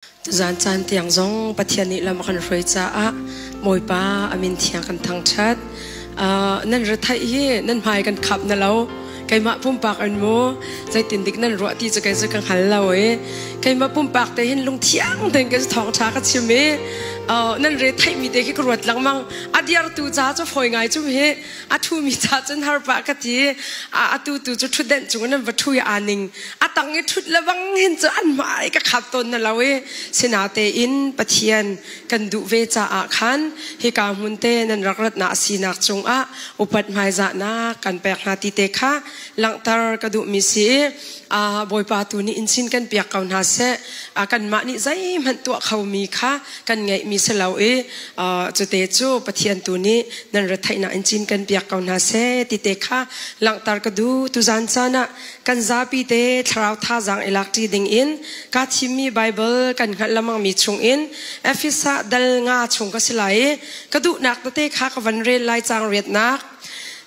Tuzaan caan tiang zong Pathian nih lam a kan hruai caah Bawipa a min thiang kan thangṭhat. Nan retheih hi nan hmai kan khap na lo. Keimah pumpak in mu zeitin dik nan ruah ti cu kei cu ka hngal lo i keimah pumpak te hin lungthiang tein ka thawngṭha ka chim i nan re theihmi te khi ka ruat lengmang. A diartu ca cu fawi ngai cu hi a ṭhumi ca cun har pah ka ti. Atu tu cu ṭhutdenh cung in an va ṭhu i aa ning. A tang i ṭhut le bang hin cu an hmai ka khap tawn na lo i sinatein Pathian kan duh ve caah khan hika hmun te nan rak ratnak a sinak cungah upat hmaizahnak kan pek hna ti te kha langhter ka duhmi si i Bawipa tu nih in chin kan piak ko hna seh. Kanmah nih zeihmanh tuah khomi kha kan ngeihmi si lo i cute cu Pathian tu nih nan retheihnak in cin kan piak ko hna seh ti te kha langhter ka duh. Tuzan caan ah kan zapi te thlarau thazaang i lakṭi ding in ka thimmi Bible kan hngalh lamangmi chung in Efesa dal nga chung ka si lai i ka duhnak tete kha ka van rel lai caang riatnak.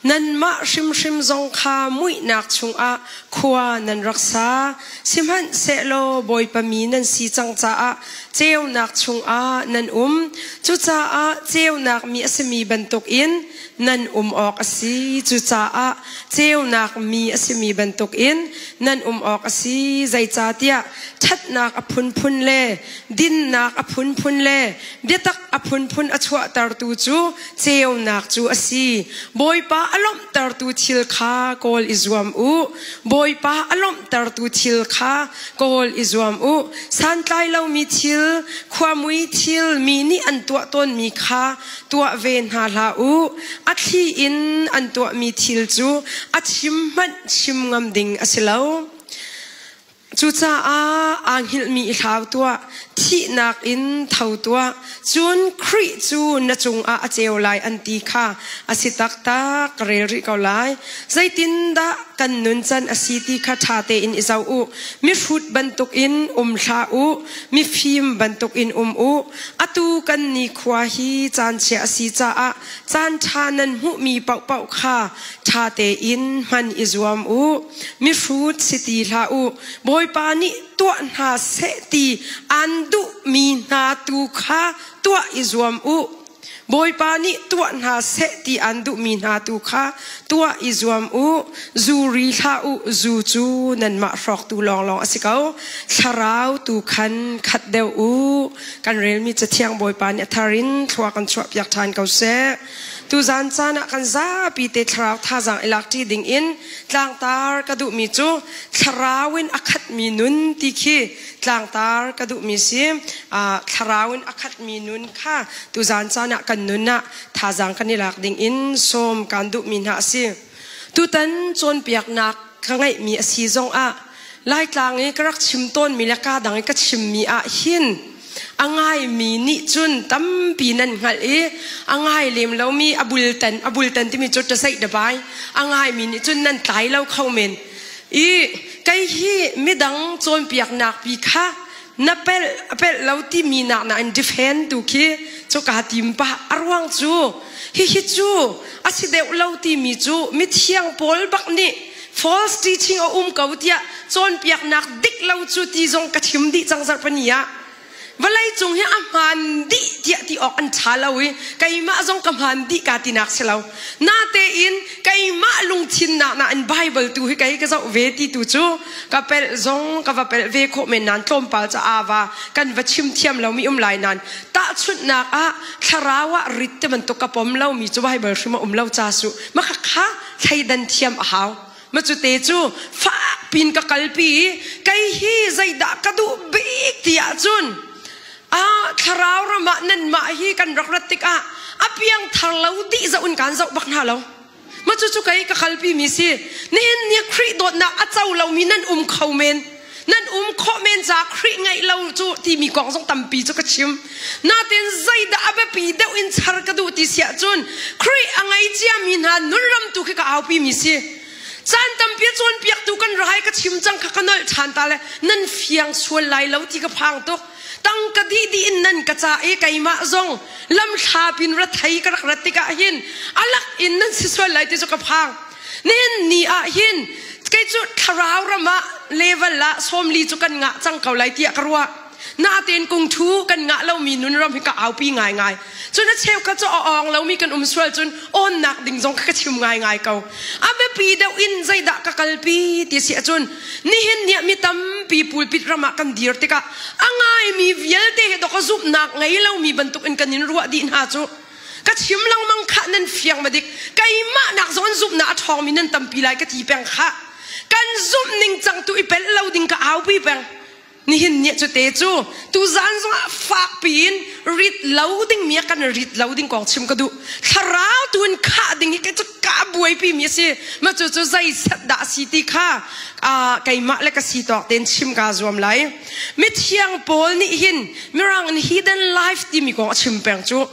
Nanmah hrimhrim zong kha muihnak chungah khua nan rak sa. Sihmanhsehlaw Bawipa mi nan si cang caah ceunak chungah nan um. Cucaah ceunak mi a simi bantukin nan um awk a si. Cucaah ceunak mi a simi bantukin nan um awk a si. Zeicahtiah ṭhatnak a phunphun le dinnak a phunphun le biatak a phunphun a chuahtertu cu ceunak cu a si. Bawipa a lawmhtertu thil kha kawl i zuam u. Bawipa a lawmhtertu thil kha kawl i zuam u. Santlai lomi thil, khuamui thil mi nih an tuah tawnmi kha tuah ve hna hlah u. A thli in an tuahmi thil cu a chim hmanh chim ngam ding a si lo. Cucaah aa hngilhmi i hlau tuah, thihnak in tho tuah, cun Khrih cu na cungah a ceu lai an ti kha a si taktak ka rel rih ko lai. Zeitindah kan nuncan a si ti kha ṭha tein i zoh u. Mihrut bantukin um hlah u, mifim bantukin um u. Atu kan nikhua hi caanchia a si caah caanṭha nan hmuhmi paohpaoh kha ṭha tein hman i zuam u. Mihrut si ti hlah u. Bawipa nih tuah hna seh ti aan duhmi hna tu kha tuah i zuam u. Bawipa nih tuah hna seh ti aan duhmi hna tu kha tuah i zuam u. Zu ri hlah u. Zu cu nanmah hrawktu lawnglawng a si ko. Thlarau tu khan khat deuh u. Kan relmi Cathiang Bawipa nih a thar in thlua kan chuahpiak ṭhan ko seh. Tuzan caan ah kan zapi te thlarau thazaang i lakṭi ding in tlangtar ka duhmi cu thlarau in a khatmi nun ti khi tlangtar ka duhmi si. Thlarau in a khatmi nun kha tuzan caan ah kan nun ah thazaang kan i lak ding in sawm kan duhmi hna a si. Tutan cawnpiaknak ka ngeihmi a si zong ah Laitlang i ka rak chim tawnmi le ka dang i ka chimmi ah hin a ngaimi nih cun tampi nan hngalh i a ngai lem lomi a bultan a bultan timi cu ṭaseih dabai a ngaimi nih cun nan tlai lo kho men i kei hi midang cawnpiaknak pi kha na pelh a pelh lo timi nak na in defend tu khi cu ka tim pah a ruang cu hihi cu a si deuh lo timi cu mithiang pawl bak nih false teaching a um ko tiah cawnpiaknak dik lo cu ti zong ka chim dih cang zarhpani ah vawlei cung hi a hmaan dih tiah ti awk an ṭha lo i keimah zong ka hmaan dih ka tinak si lo natein keimah lungthin nak nain Bible tu hi kei ka zoh ve ti tu cu ka pelh zong ka va pelh ve khawh men nan tlawmpal ca ava kan va chim thiam lomi um lai nan tahchunhnak ah thlarau ah rit te bantuk ka pom lomi cu Bible hrim a um lo ca su ma kha thleidan thiam a hau ma cu te cu fak pin ka kalpi i kei hi zeidah ka duh bik ti ahcun a thlarau ram ah nanmah hi kan rak rat tikah a piang thar lo dih zoh in kan zoh bak hna lo ma cu cu kei ka kalpi mi si nihin ni Khrih dawtnak a co lomi nan um kho men nan um khawh men ca Khrih ngeih lo cu timi kong zong tampi cu ka chim natin zeidah a biapi deuh in char ka duh ti siah cun Khrih a ngei ciami hna nunram tu khi ka aupi mi si caan tampi cawnpiaktu kan rai ka chim cang kha ka nolh ṭhan ta le nan fiang sual lai lo ti ka phang tuk tangka dih dih in nan ka ca i keimah zong lamthla pin ra thei ka rak rat tikah hin alak in nan si sual lai ti cu ka phang Nihin ni ah hin kei cu thlarau ram ah level ah 40 cu kan ngah cang ko lai tiah ka ruah. Natein kungthu kan ngah lomi nun ram hi ka aupi ngaingai. Cun a cheukhat cu a awng lomi kan um sual cun awnnak ding zong kha ka chim ngaingai ko. A biapi deuh in zeidah ka kalpi ti si ahcun nihin ni ah mi tampi pulpit ram ah kan dir tikah a ngaimi vialte hi dawk a zumhnak ngei lomi bantuk in kan in ruah dih hna cu. Ka chim lengmang khah nan fiang ma dik. Keimah nak zong an zumhnak a ṭhawngmi nan tampi lai ka ti peng khah. Kan zumh ning cang tu i pelh lo ding ka aupi peng. Nihin ni cu te cu tuzan zongah fak piin rit lo ding mi kan rit lo ding kong chim ka duh. Thlarau tu in khah ding hi ka cu ka buaipi mi a si. Ma cu cu zei set dah si ti kha keimah le ka si tawk tein chim ka zuam lai. Mithiang Paul nih hin Mirang in hidden life timi kong a chim peng cu.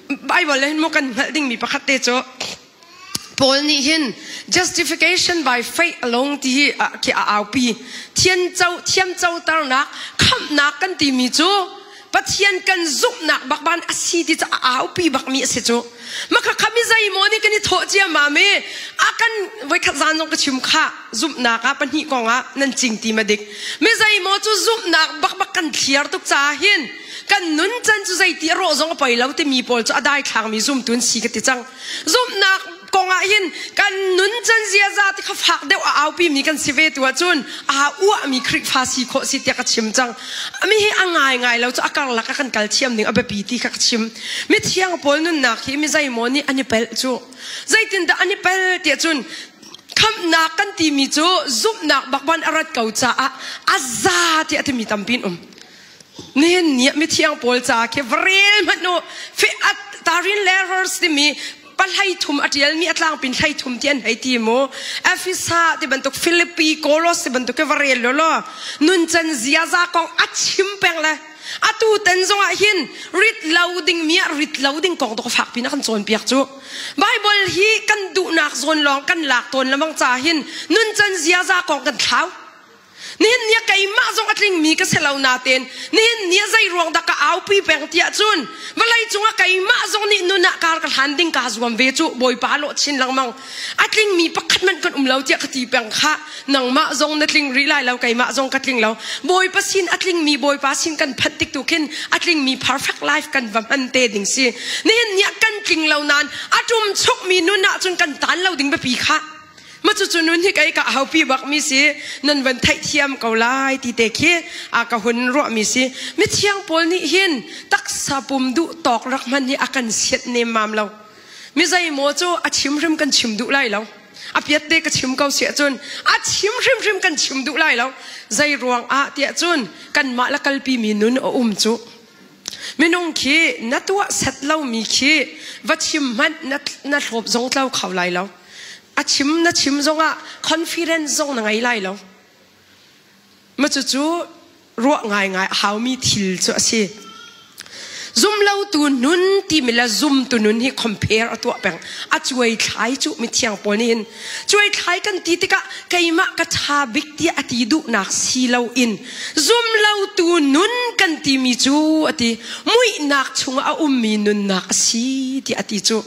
Bible le hin mu kan hngalh dingmi pakhat te cu Paul nih hin justification by faith alone ti hi khi a aupi. Thianco thiamcoternak khamhnak kan timi cu Pathian kan zumhnak bak ban a si ti cu a aupi bakmi a si cu. Maka khami zeimaw nih kan i thawh ciammam i a kan voikhat zan zong ka chim kha zumhnak ah pahnih kong ah nan cing ti ma dik. Mi zeimaw cu zumhnak bakbak kan thliar tuk caah hin kan nun can cu zeiti a rawh zong a poi lo timi pawl cu a daithlangmi zumtu an si ka ti cang. Zumhnak kong ah hin kan nun can ziaza ti kha fak deuh a aupi mi kan si ve tu ahcun aa uahmi Khrihfa si khawh si tiah ka chim cang. Mi hi a ngai ngai lo cu a karlak ah kan kal thiam ding a biapi ti kha ka chim. Mithiang pawl nunnak hi mi zeimaw nih an i pelh cu. Zeitindah an i pel tiah cun khamhnak kan timi cu zumhnak bakban a rat ko caah a za tiah timi tampi an um. Nihin ni ah mithiang pawl ca khi va rel hmanh u. Tarin Letters timi pahlei thum a ṭialmi a tlangpin hlei thum ti an hei ti mu. Efesa ti bantuk Philippi, Kolos ti bantuk khi va rel law law nuncan ziaza kong a chim peng le atu ten zongah hin rit lo ding mi ah rit lo ding kong tu ka fak pin a kan cawnpiak cu. Bible hi kan duhnak zawn lawng kan lak tawn lamang ca hin nuncan ziaza kong kan thlau. Nihin ni ah keimah zong a tlingmi ka si lo nain nihin ni ah zei ruang dah ka aupi peng tiah cun vawlei cungah keimah zong nih nun ah kar ka hlan ding kaa zuam ve cu Bawipa lawh chin lengmang. A tlingmi pakhat hmanh kan um lo tiah ka ti peng kha nangmah zong na tling rih lai lo keimah zong ka tling lo. Bawipa sin a tlingmi Bawipa sin kan phanh tik tu khin a tlingmi perfect life kan va hman te ding si. Nihin ni ah kan tling lo nain a ṭum chukmi nun ah cun kan taan lo ding biapi kha. Ma cucu nun hi kei ka haupi bak mi si nan van theihthiam ko lai ti te khi a ka hun ruah mi si mithiang pawl nih hin taksa pum duh tawk rak hman hi a kan siat nem mam lo mi zeimaw cu a chim hrim kan chim duh lai lo a piat te ka chim ko si ahcun a chim hrimhrim kan chim duh lai lo zei ruang ah tiah cun kanmah la kalpi mi nun a um cu Minung khi na tuah set lomi khi va chim hmanh na, na hlawp zong tlo kho lai lo. A chim na chim zongah confidence zong na ngei lai lo. Ma cucu ruah ngaingai a haumi thil cu a si. Zumlotu nun timi le zumtu nun hi compare a tuah peng. A cuai thlai cu mithiang pawl nih hin cuai thlai kan ti tikah keimah ka ṭha bik tiah a ti duhnak si loin zumlotu nun kan timi cu a ti muihnak chungah a ummi nunnak a si tiah a ti cu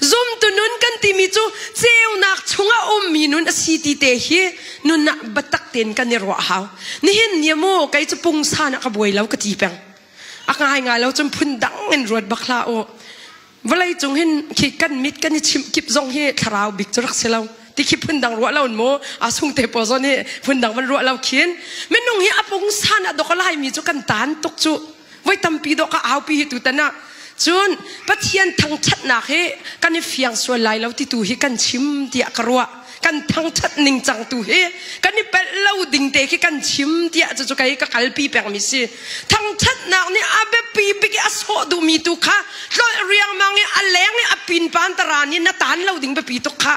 zumtu nun kan timi cu ceunak chungah a ummi nun a si ti te hi nunah biatak tein kan i ruah hau nihin ni mu kei cu pungsan ah ka buai lo ka ti peng a ngai ngai lo cun phun dang in ruat bak hlah u Vawlei cung hin khi kan mit kan i chimh kip zong hi thlarau bik cu rak si lo. Ti khi phundang ruah lo mu a sung te pawl zong nih phundang van ruah lo khin minung hi a pungsan a dok lai mi cu kan tan tuk cu voi tampi dok ka aupi hi tu tan ah cun Pathian thangthatnak hi kan i fiang sual lai lo ti tu hi kan chim tiah ka ruah kan thangthat ning cang tu hi kan i pelh lo ding te khi kan chim tiah cucu kei ka kalpi pengmi si thangthatnak nih a biapi bik i a sawh duhmi tu kha tlolh riangmang i a leng i a pinpan taran i na tan lo ding biapi tuk kha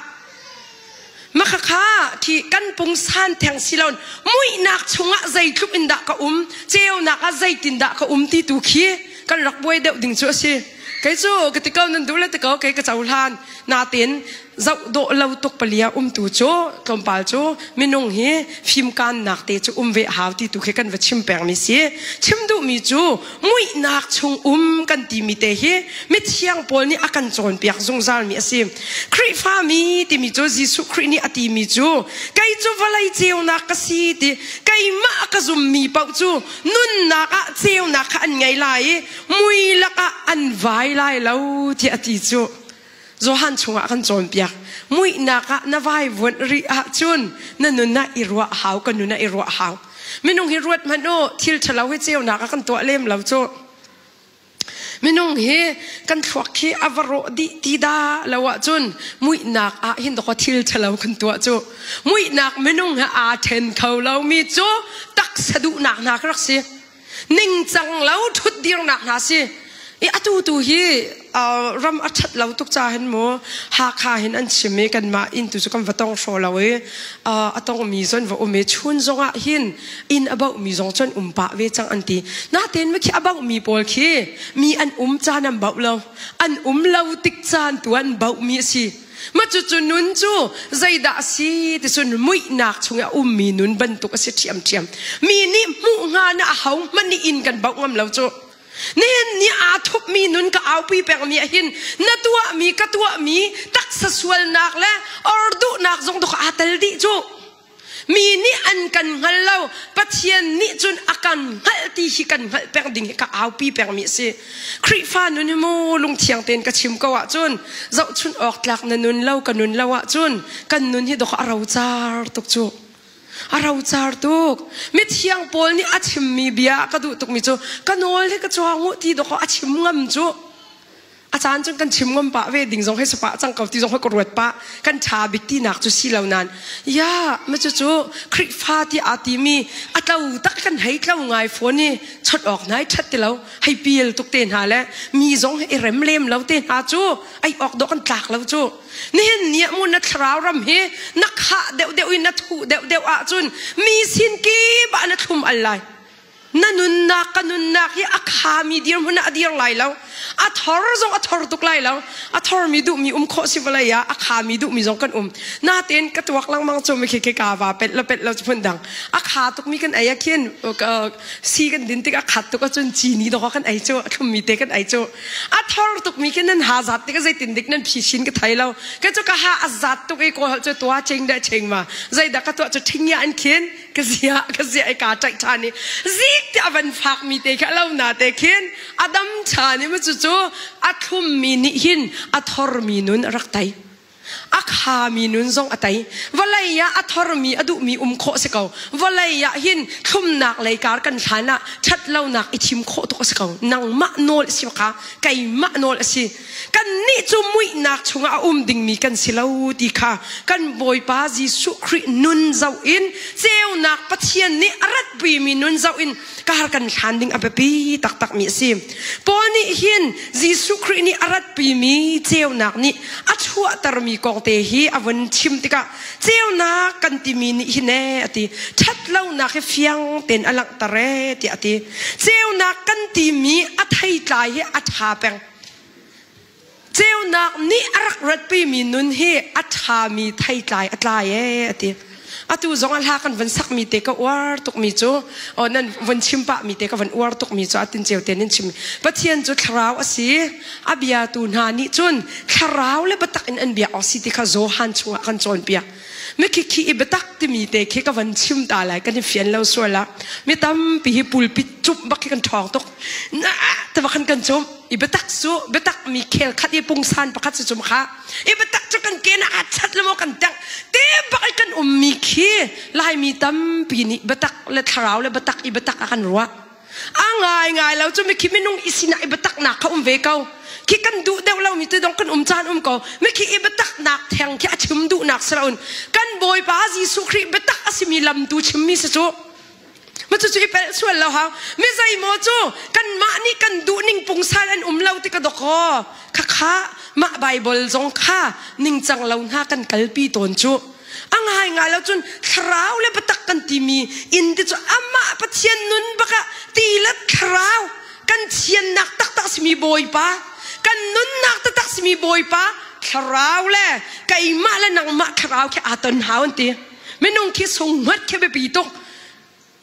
makhakha khi kan pungsan theng silon muihnak chungah zeitluk in dah ka um ceunak ah zeitin dah ka um ti tu khi kan rak buai deuh ding cu a si kei cu ka ti ko nan duh le ti ko kei ka cohlan natin. Zoh dawh lo tuk palia umtu cu tlawmpal cu minung hi fimkaannak te cu um ve a hau ti tu khi kan va chim pengmi si. Chim duhmi cu muihnak chung um kan timi te hi mithiang pawl nih a kan cawnpiak zungzalmi a si. Khrihfami timi cu Jesuh Khrih nih a timi cu kei cu vawlei ceunak ka si ti keimah a ka zummi paoh cu nunnak ah ceunak kha an ngei lai i mui lakah an vai lai lo tiah a ti cu. Johan chungah kan cawnpiak. Muihnak ah na vaivuanh rih ahcun na nun ah i ruah hau, ka nun ah i ruah hau. Minung hi ruat hmanh u, thil ṭhalo hi ceunak ah kan tuah lem lo cu. Minung hi kan thluak khi a va rawh dih ti dah lo ahcun muihnak ah hin dawkaw thil ṭhalo kan tuah cu. Muihnak minung he aa ṭhen kho lomi cu taksa duhnak hna ka rak si. Ningcang lo ṭhutdirnak hna si. I atu tu hi ram a ṭhat lo tuk ca hin mu Hakha hin an chim i kanmah inn tu cu kan va tong hraw lo i a tongmi zon va um i chun zongah hin inn a bauhmi zong cun um pah ve cang an ti. Natein khi a bauhmi pawl khi mi an um caan an bauh lo. An um lo tik caan tu an bauhmi a si. Mah cucu nun cu zeidah a si ti cun muihnak chung i a ummi nun bantuk a si ṭhiamṭhiam. Mi nih hmuh hnga na aho hmanh nih inn kan bauh ngam lo cu. Nihin ni aa thupmi nun ka aupi pengmi ah hin na tuahmi ka tuahmi taksa sualnak le orduhnak zong dawk aa tel dih cu. Mi nih an kan hngal lo, Pathian nih cun a kan hngalh ti hi kan hngalh peng ding hi ka aupi pengmi a si. Khrihfa nun hi mu lungthiang tein ka chim ko ahcun zohchunh awk tlak na nun lo ka nun lo ahcun kan nun hi dawk a rocar tuk cu. A rocar tuk. Mithiang Paul nih a chimmi bia ka duh tukmi cu ka nawl hi ka cuang u ti dawk a chim ngam cu. A caan cun kan chim ngam pah ve ding zong hei si pah cang ko ti zong hei ka ruat pah. Kan ṭha bik tinak cu si lo nain ya ma cu cu Khrihfa ti aa timi a tlo tak kan hei tlo ngai fawn i chot awk hna i ṭhat ti lo hei pial tuk te hna le mi zong i rem lem lo te hna cu ei awk dawh kan tlak lo cu. Nihin ni ah mu na thlarau ram hi na khah deuhdeuh i na thuh deuhdeuh ahcun mi sin kip ah na thlum al lai. Na nunnak ka nunnak hi a khami dirhmun ah a dir lai lo. A thor zong a thor tuk lai lo. A thormi duhmi um khawh si vawlei ah a khami duhmi zong kan um. Natein ka tuak lengmang cu mi khi khi ka va pet lo pet lo phun dang. A kha tukmi kan ei ah khin si kan din tik a khat tuk ahcun cini dawk kan ei cu a thlummi te kan ei cu. A thor tukmi khi nan ha zat tik zeitin dik nan phi ka thei lo. Ka cu ka ha a zat tuk i kawl holh cu tua ching dah ching ma. Zeidah ka tuah cu thing ya an khin. Ka zia ka zia i kaa ṭaih ṭhan i zik ti a van fakmi te khi a lo na te khin a dam ṭhan i mu cucu a thlummi nih hin a thormi nun a rak tei. A khami nun zong a tei. Vawlei ah a thormi a duhmi um khawh si ko. Vawlei ah hin thlumnak lei kar kan hlan ah ṭhatlonak i thim khawh tuk a si ko. Nangmah nawl a si kha keimah nawl a si. Kannih cu muihnak chungah a um dingmi kan si lo ti kha kan Bawipa Jesuh Khrih nun zoh in ceunak Pathian nih a ratpimi nun zoh in kar kan hlan ding a biapi taktakmi a si. Paul nih hin Jesuh Khrih nih a ratpimi ceunak nih a chuahtermi kong te hi a vun chim tikah ceunak kan timi nih hin ee a ti ṭhatlonak hi fiang tein a langhter ee tiah a ti. Ceunak kan timi a theitlai hi a ṭha peng. Ceunak nih a rak ratpimi nun hi a ṭhami theitlai a tlai ee a ti. Atu zong a hla kan van sakmi te ka uar tukmi cu aw nan von chim pahmi te ka van uar tukmi cu atin ceu te nan chim. Pathian cu thlarau a si. A biatu hna nih cun thlarau le biatak in an biak awk si ti kha Johan chungah kan cawnpiak. Mikhikhi i biatak timi te khi ka van chim ta lai kan i fian lo sual ah mi tampi hi pulpit cumh bak khi kan ṭhawng tuk. Na te bak kan cumh. I biatak cu biatak mi khel khat i pungsan pakhat si cum kha. I biatak cu kan ke na aa chat le maw kan tengh. Te bak i kan ummi khi Laimi tampi nih biatak le thlarau le biatak i biatak a kan ruah. A ngaingai lo cu mikhi minung i sinah i biataknak kha um ve ko. Khi kan duh deuh lomi te dong kan um caan um ko. Mikhi i biataknak theng khi a chim duhnak si loin kan Bawipa Jesuh Khrih biatak a simi lam tu chimmi si cu. Ma cucu i pelh sual lo hau. Mi zeimaw cu kanmah nih kan duhning pungsan an um lo ti ka dawk Khakha mah Bible zong kha ningcang lo hna kan kalpi tawn cu. A ngai ngai lo cun thlarau le biatak kan timi inn te cu amah Pathian nun bak ah ti le thlarau kan thiannak taktak simi Bawipa kan nunnak taktak simi Bawipa. thlarau le keimah le nangmah thlarau khi aa ton hau an ti. Minung khi sunghngat khi biapi tuk.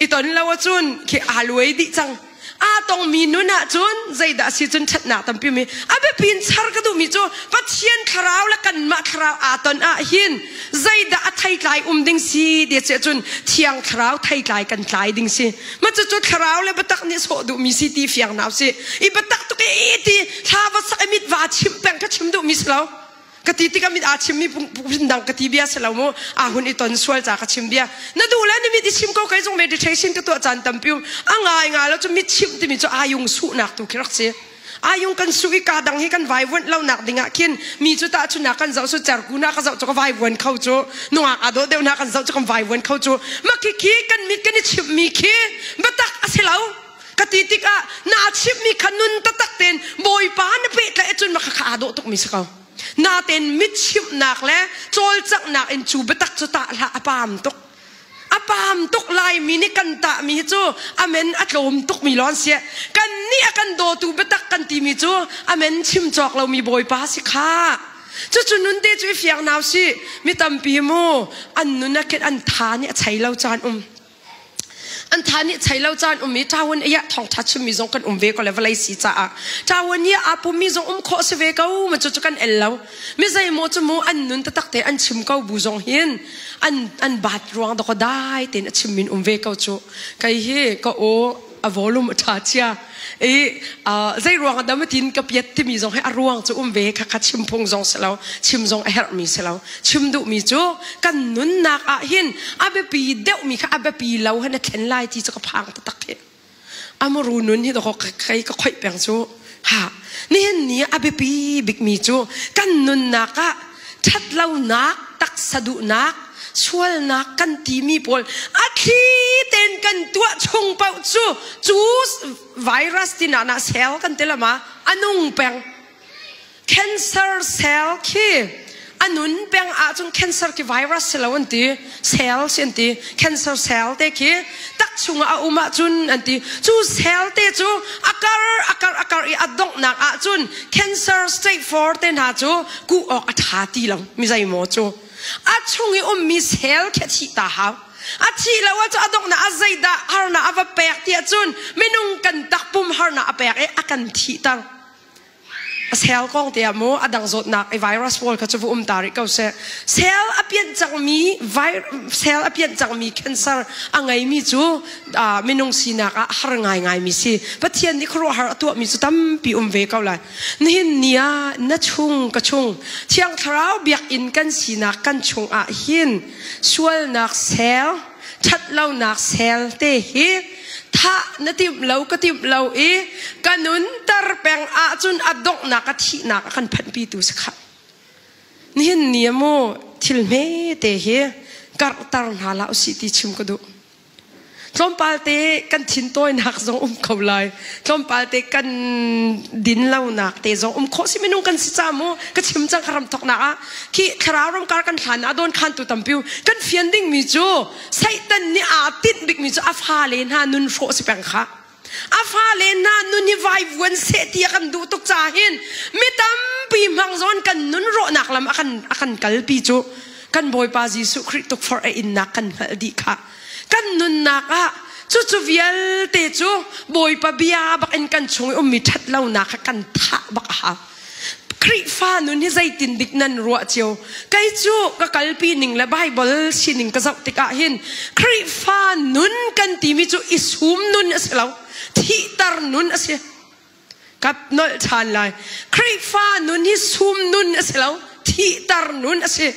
I ton lo ahcun khi aa luai dih cang. Aa tongmi nun ahcun zeidah si cun ṭhatnak tampi mi a biapi in char ka duhmi cu Pathian thlarau le kanmah thlarau aa ton ah hin zeidah a theitlai um ding si ti si ahcun thiang thlarau theitlai kan tlai ding si. Ma cucu thlarau le biatak nih sawh duhmi si ti fiang hna usih. I biatak tuk i ti thla va sak i mit va chim peng ka chim duhmi si lo. Ka ti tikah mit aa chimmi phundang ka ti bia si lo mu. Aa hun i ton sual ca ka chim bia. Na duh le na mit i chim ko kei zong meditation ka tuah caan tampi um. A ngai ngai lo cu mit chimh timi cu ayung suhnak tu khi rak si. Ayung kan suh i ka dang hi kan vaivuanh lo nak ding ah khin mi cu tahchunnak kan zoh su cerku na ka zoh cu ka vaivuan kho cu nungak aa dawh deuh na kan zoh cu kan vaivuan kho cu ma khi khi kan mit kan i chimhmi khi biatak a si lo ka ti tikah naa chimhmi kha nun taktak tein Bawipa na pehtlaih ahcun mah kha aa dawh tukmi si ko natein mit chimhnak le cawlcanghnak in cu biatak cu tah hlah a paam tuk A paam tuk Laimi nih kan tahmi hi cu amen a tlawm tukmi lawng si. Kan nih a kan dawtu biatak kan timi cu amen chim cawk lomi Bawipa si kha. Cucu nun te cu i fiang nau si. Mi tampi mu an nun ah khin an tha nih a chei lo caan um. An tha nih chei lo caan um i ṭawan i ah thawngṭha chimmi zong kan um ve ko le vawlei si caah. Ṭawan i aa pummi zong um khawh si ve ko ma cucu kan el lo. Mi zeimaw cu mu an nun taktak te an chim ko bu zong hin an an baat ruang dawkaw dai tein a chim min um ve ko cu. Kei hi ka aw a volume a ṭha chia i zei ruang ah dah tin ka piat timi zong hi a ruang cu um ve kha kha chim phung zong si lo chim zong a herhmi si lo chim duhmi cu kan nunnak ah hin a biapi deuhmi kha a biapi lo han a thlen lai ti cu ka phang taktak hi. Amuru nun hi dawkaw kei ka khoih peng cu ha nihin ni a biapi bikmi cu kan nunnak ah ṭhatlonak taksa duhnak sualnak kan timi pawl a thli tein kan tuah chung paoh cu cu virus tina na cell kan ti lama a nung peng Cancer cell khi a nun peng ahcun cancer khi virus si lo an ti cell si an ti cancer cell te khi tak chungah a um ahcun an ti cu cell te cu a kar a kar a kar i a donghnak ahcun cancer stage 4 te hna cu kuh awk a tha ti lo mi zeimaw cu a chung i ummi cell khi a thih ta hau a thih lo ahcun a donghnak ah zeidah harnak a va pek ti ahcun minung kan takpum harnak a pek i a kan thihter A cell kong te ah mu a dang zawtnak i virus pawl kha cu va um ta rih ko seh. Cell a pianh cangmi cell a pianh cangmi cancer a ngeimi cu minung sinak ah har ngaingai mi si. Pathian nih khuaruahhar a tuahmi cu tampi um ve ko lai. Nihin ni ah na chung ka chung Thiang Thlarau biakinn kan sinak kan chung ah hin sualnak cell ṭhatlonak cell te hi thah na timh lo ka timh lo i ka nunter peng ahcun a donghnak a thihnak a kan phanhpitu si khah. Nihin ni ah mu thil hmete hi karhter hna hlah usih ti chim ka duh. Tlawmpal te kan thintawinak zong um ko lai. Tlawmpal te kan din lonak te zong um khawh si minung kan si ca mu ka chim cang ka ram thoknak ah khi thlarau ramkar kan hlan ah dawn khan tu tampi kan fian dingmi cu Satan nih aa tinh bikmi cu a fale hna nun hrawh si peng kha. A fale hna nun hi vaivuan seh ti a kan duh tuk ca hin mi tampi hmang zawn kan nun rawhnak lam a kan a kan kalpi cu kan Bawipa Jesuh Khrih tukforh a innak kan hngalh dih kha. Kan nunnak ah cucu vialte cu Bawipa bia bak in kan chung i ummi ṭhatlonak kha kan thah bak a hau. Khrihfa nun hi zeitin dik nan ruah cio? Kei cu ka kalpi ning le Bible sining ka zoh tikah hin Khrihfa nun kan timi cu i sum nun a si lo, thihter nun a si. Ka nolh ṭhan lai. Khrihfa nun hi sum nun a si lo, thihter nun a si.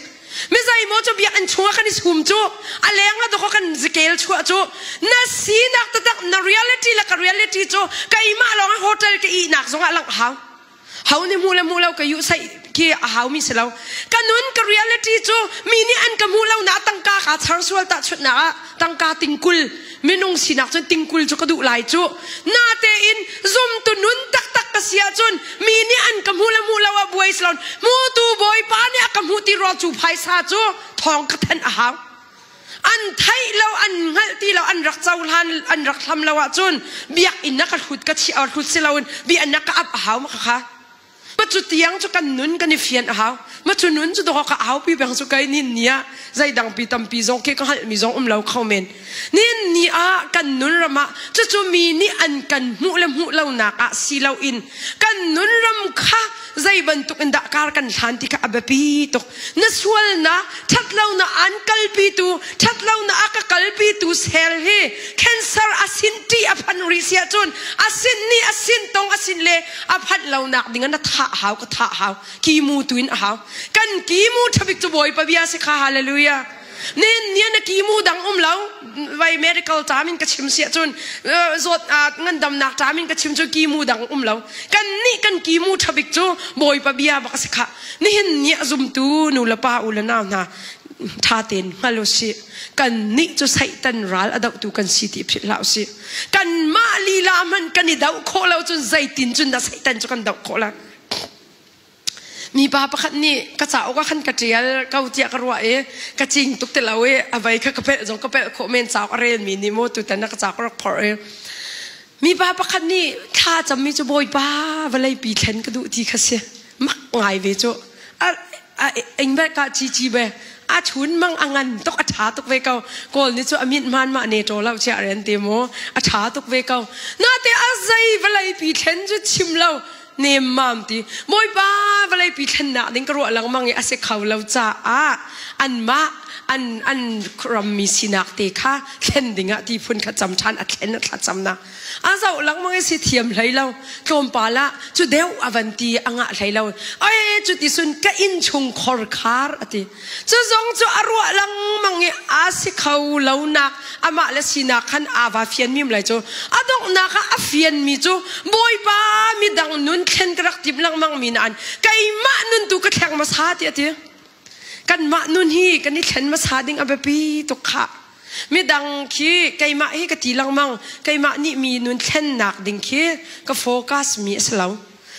Mi zeimaw cu biakinn chungah kan i sum cu, a leng ah dawkaw kan zikel chuah cu, na sinak taktak na reality le ka reality cu keimah lawng hotel ka ihnak zongah langh hau. Ho nih hmuh le hmuh lo ka yuh saih khi a haumi si lo. Ka nun ka reality cu mi nih an ka hmuh lo na tangka kaa char sual tahchunhnak ah tangka tingkul minung sinak cun tingkul cu ka duh lai cu. Natein zumtu nun taktak ka si ahcun mi nih an ka hmuh le hmuh lo ah buai si lo. Hmutu Bawipa nih a ka hmuh ti ruang cu phaisa cu thawng ka thanh a hau. An theih lo, an hngalh ti lo, an rak cohlan, an rak hlam lo ahcun biakinn ah ka hlut ka chiah hlut si loin biakinn ah ka ap a hau ma kha. cu tiang cu kan nun kan i fian a hau. Ma cu nun cu dawh ka aupi peng cu kai nin ni ah zeidang pi tampi zong khi ka hngalhmi zong um lo kho men. Nin ni ah kan nun ram ah cucu mi nih an kan hmuh le hmuh lonak ah si loin kan nun ram kha zei bantuk in dah kar kan hlan ti kha a biapi tuk. Na sualnak, ṭhatlonak an kalpitu, ṭhatlonak a ka kalpitu sel hi cancer a sin ṭih a phan rih si ahcun a sin nih a sin tong a sin le a phanh lonak ding ah na thah hau ka thah hau kimu tu in a hau. Kan kimu ṭhabik cu Bawipa bia si kha hallelujah. Nin nian na kimu dang um lo vai medical term in ka chim si ahcun zawt ngandamnak term in ka chim cu kimu dang um lo. Kan nih kan kimu ṭhabik cu Bawipa bia bak a si khah. Nihin ni a zumtu nu le pa u le nau hna ṭha tein hngal u sih. Kan nih cu Satan ral a dohtu kan si ti philh hlah u sih. Kanmah lila hmanh kan i doh khawh lo cun zeitin cun dah Satan cu kan doh khawh lai? Mipa pakhat nih ka cauk ah khan ka ṭial ko tiah ka ruah i ka cing tuk ti lo i a vei kha ka pelh zong ka pelh khawh men cauk a relmi nih maw tutan ah ka cauk a rak phorh i mipa pakhat nih thla cammi cu Bawipa vawleipi thlen ka duh ti kha si. Mak ngai ve cu. A a ing be ka chi chi be a chun mang a ngan tuk a tha tuk ve ko kawl ni cu a mit man ma ne to lo chia ren te mu a tha tuk ve ko na te a zei vawlei pi thlen cu chim lo nem mam ti bawipa vawlei pi thlen nak ding ka ruah lengmang i a si kho lo caah an mah an an rammi sinak te kha thlen ding ah ti phun kha cam than a thlen a thla cam nak A zoh lengmang i si thiam hlei lo. Tlawmpal ah cu deuh a van ti a ngah hlei lo. Oi cu ti sun ka inn chung khor khar a ti. Cu zong cu a ruah lengmang i a si kho lo nak amah le sinak khan aa va fian mim lai cu. A donghnak ah a fian mi cu Bawipa midang nun thlen ka rak tim lengmang mi nain keimah nun tu ka thleng hmasa ti a ti. Kanmah nun hi kan i thlen hmasa ding a biapi tuk khah. Midang khi keimah hi ka ti lengmang. Keimah nih mi nun thlennak ding khi ka focus mi a si lo.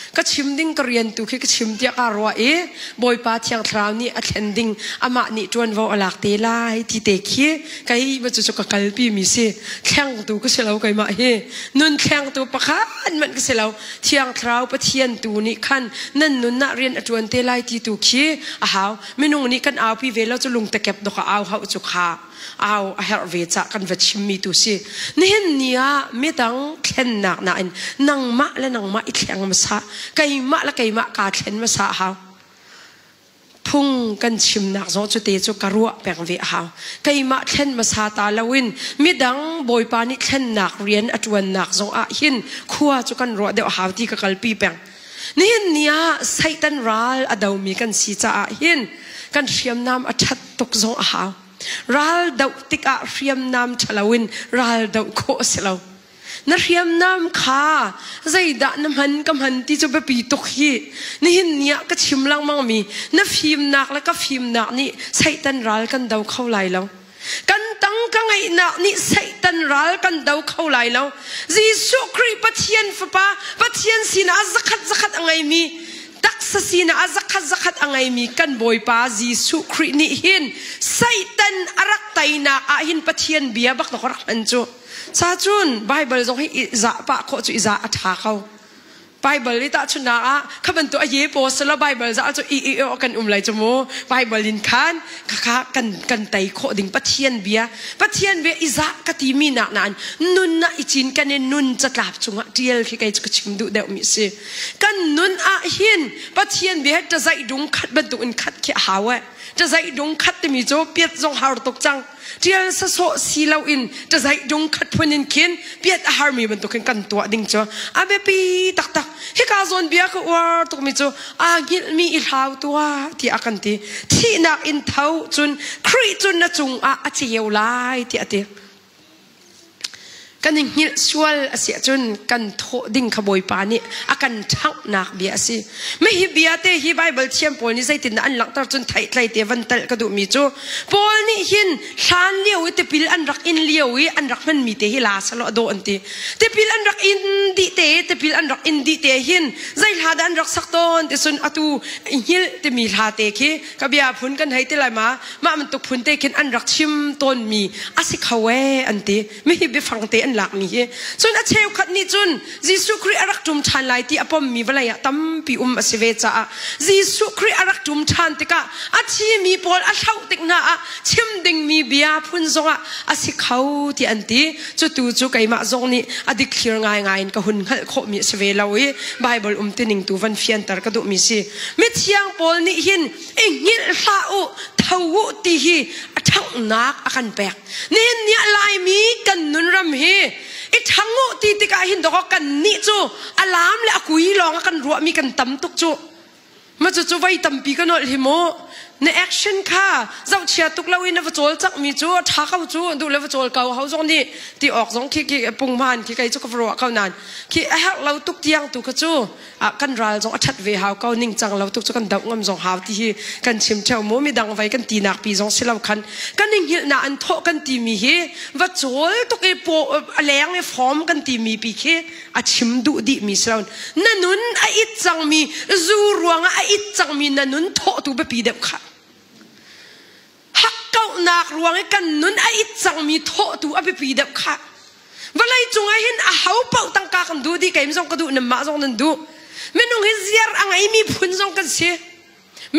Ka chim ding ka rian tu khi ka chim tiah kaa ruah i Bawipa Thiang Thlarau nih a thlen ding amah nih ṭuanvo a lak te lai ti te khi kei cu cu ka kalpi mi si. Thlengtu ka si lo keimah hi. Nun thlengtu pakhat hmanh ka si lo. Thiang Thlarau Pathian tu nih khan nan nun ah rian a ṭuan te lai ti tu khi a hau. Minung nih kan aupi ve lo cu lungtekep dok a au hauh cu kha au a herh ve cah kan va chimmi tu si. Nihin ni ah midang thlennak nain nangmah le nangmah i thleng hmasa, keimah le keimah kaa thlen hmasa a hau. Phung kan chimnak zong cu te cu ka ruah peng ve a hau. Keimah thlen hmasa ta loin midang Bawipa nih thlennak rian a ṭuannak zong ah hin khua cu kan ruah deuh a hau ti ka kalpi peng. Nihin ni ah Satan ral a domi kan si caah hin kan hriamnam a ṭhat tuk zong a hau. Ral doh tikah hriamnam ṭhalo in ral doh khawh a si lo. Na hriamnam kha zeidah na hman ka hman ti cu biapi tuk hi. Nihin ni ah ka chim lengmang mi na fimnak le ka fimnak nih Satan ral kan do kho lai lo. Kan tangka ngeihnak nih Satan ral kan do kho lai lo. Jesuh Khrih Pathian Fapa, Pathian sinah zakhat zakhat a ngeimi, taksa sinah zakhat zakhat a ngeimi kan Bawipa Jesuh Khrih nih hin Satan a rak teinak ah hin Pathian bia bak rak hman cu. Sa cun Bible zong hi i zah pah khawh cu i zah a ṭha ko. Bible i tahchunhnak ah kha bantuk a ye paw selo Bible za cu i i kan um lai cu mu Bible in khan khakha kan kan tei khawh ding Pathian bia Pathian bia i zah ka ti mi nak nain nun ah i cin kan in nun catlap cungah tial khi kei cu ka chim duh deuh mi si kan nun ah hin Pathian bia he tazaih dung khat bantuk in khat khi a hau eh tazaih dung khat timi cu piat zong har tuk cang Ṭial sasawh si loin ṭazaih dung khat phun in khin piat a harmi bantukin kan tuah ding cu a biapi taktak. Hika zawn bia ka uar tukmi cu aa hngilhmi i hlau tuah tiah a kan ti. Thihnak in tho cun Khrih cu na cungah a ceu lai tiah a ti. Kan i hngilh sual a si ahcun kan thawh ding kha Bawipa nih a kan ṭhanghnak bia a si. Mah hi bia te hi Baibal thiam pawl nih zeitindah an langhter cun theihtlei te van telh ka duhmi cu Paul nih hin hlan lio i tipil an rak in lio i an rak hmanmi te hi la selaw a dawh an ti. Tipil an rak in dih te tipil an rak in dih te hin zei hla dah an rak sak tawn ti cun atu hngilh timi hla te khi ka bia phun kan hei ti lai ma mah bantuk phun te khin an rak chim tawnmi a si kho ee an ti. Mi hi biafang te an. an lakmi hi. Cun a cheukhat nih cun Jesuh Khrih a rak ṭum ṭhan lai ti a pommi vawlei ah tampi um a si ve caah Jesuh Khrih a rak ṭum ṭhan tikah a thimi pawl a hloh tik hna ah chim dingmi bia phun zongah a si kho ti an ti. Cutu cu keimah zong nih a dikthlir ngaingai in ka hun hngalh khawhmi a si ve lo i Baibal umtuning tu van fianter ka duhmi si. Mithiang pawl nih hin i hngilh hlah u, tho u ti hi a ṭhanghnak a kan pek. Nihin ni ah Laimi kan nunram hi i ṭhang u ti tikah hin dawkaw kan nih cu a laam le a kui lawng a kan ruahmi kan tam tuk cu. Ma cu cu voi tampi ka nolh hi mu. Na action kha zohchia tuk lo in na va cawlcangh mi cu a ṭha ko cu duh le va cawl ko ho zong nih ti awk zong khi khi punghman khi kei cu ka va ruah ko nain khi a herh lo tuk tiang tu kha cu kan ral zong a ṭhat ve hau ko ningcang lo tuk cu kan doh ngam zong hau ti hi kan chim ṭheo mu midang vei kan tinak pi zong si lo khan kan i hngilhnak an thawh kan timi hi va cawl tuk i paw a leng i form kan timi pi khi a chim duh dih mi si lo na nun a it cangmi zu ruangah a it cangmi na nun thawh tu biapi deuh kha hakkauhnak ruang i kan nun a it cangmi thawhtu a biapi deuh kha vawlei cungah hin a ho paoh tangka kan duh dih keim zong ka duh nanmah zong nan duh minung hi ziar a ngeimi phun zong kan si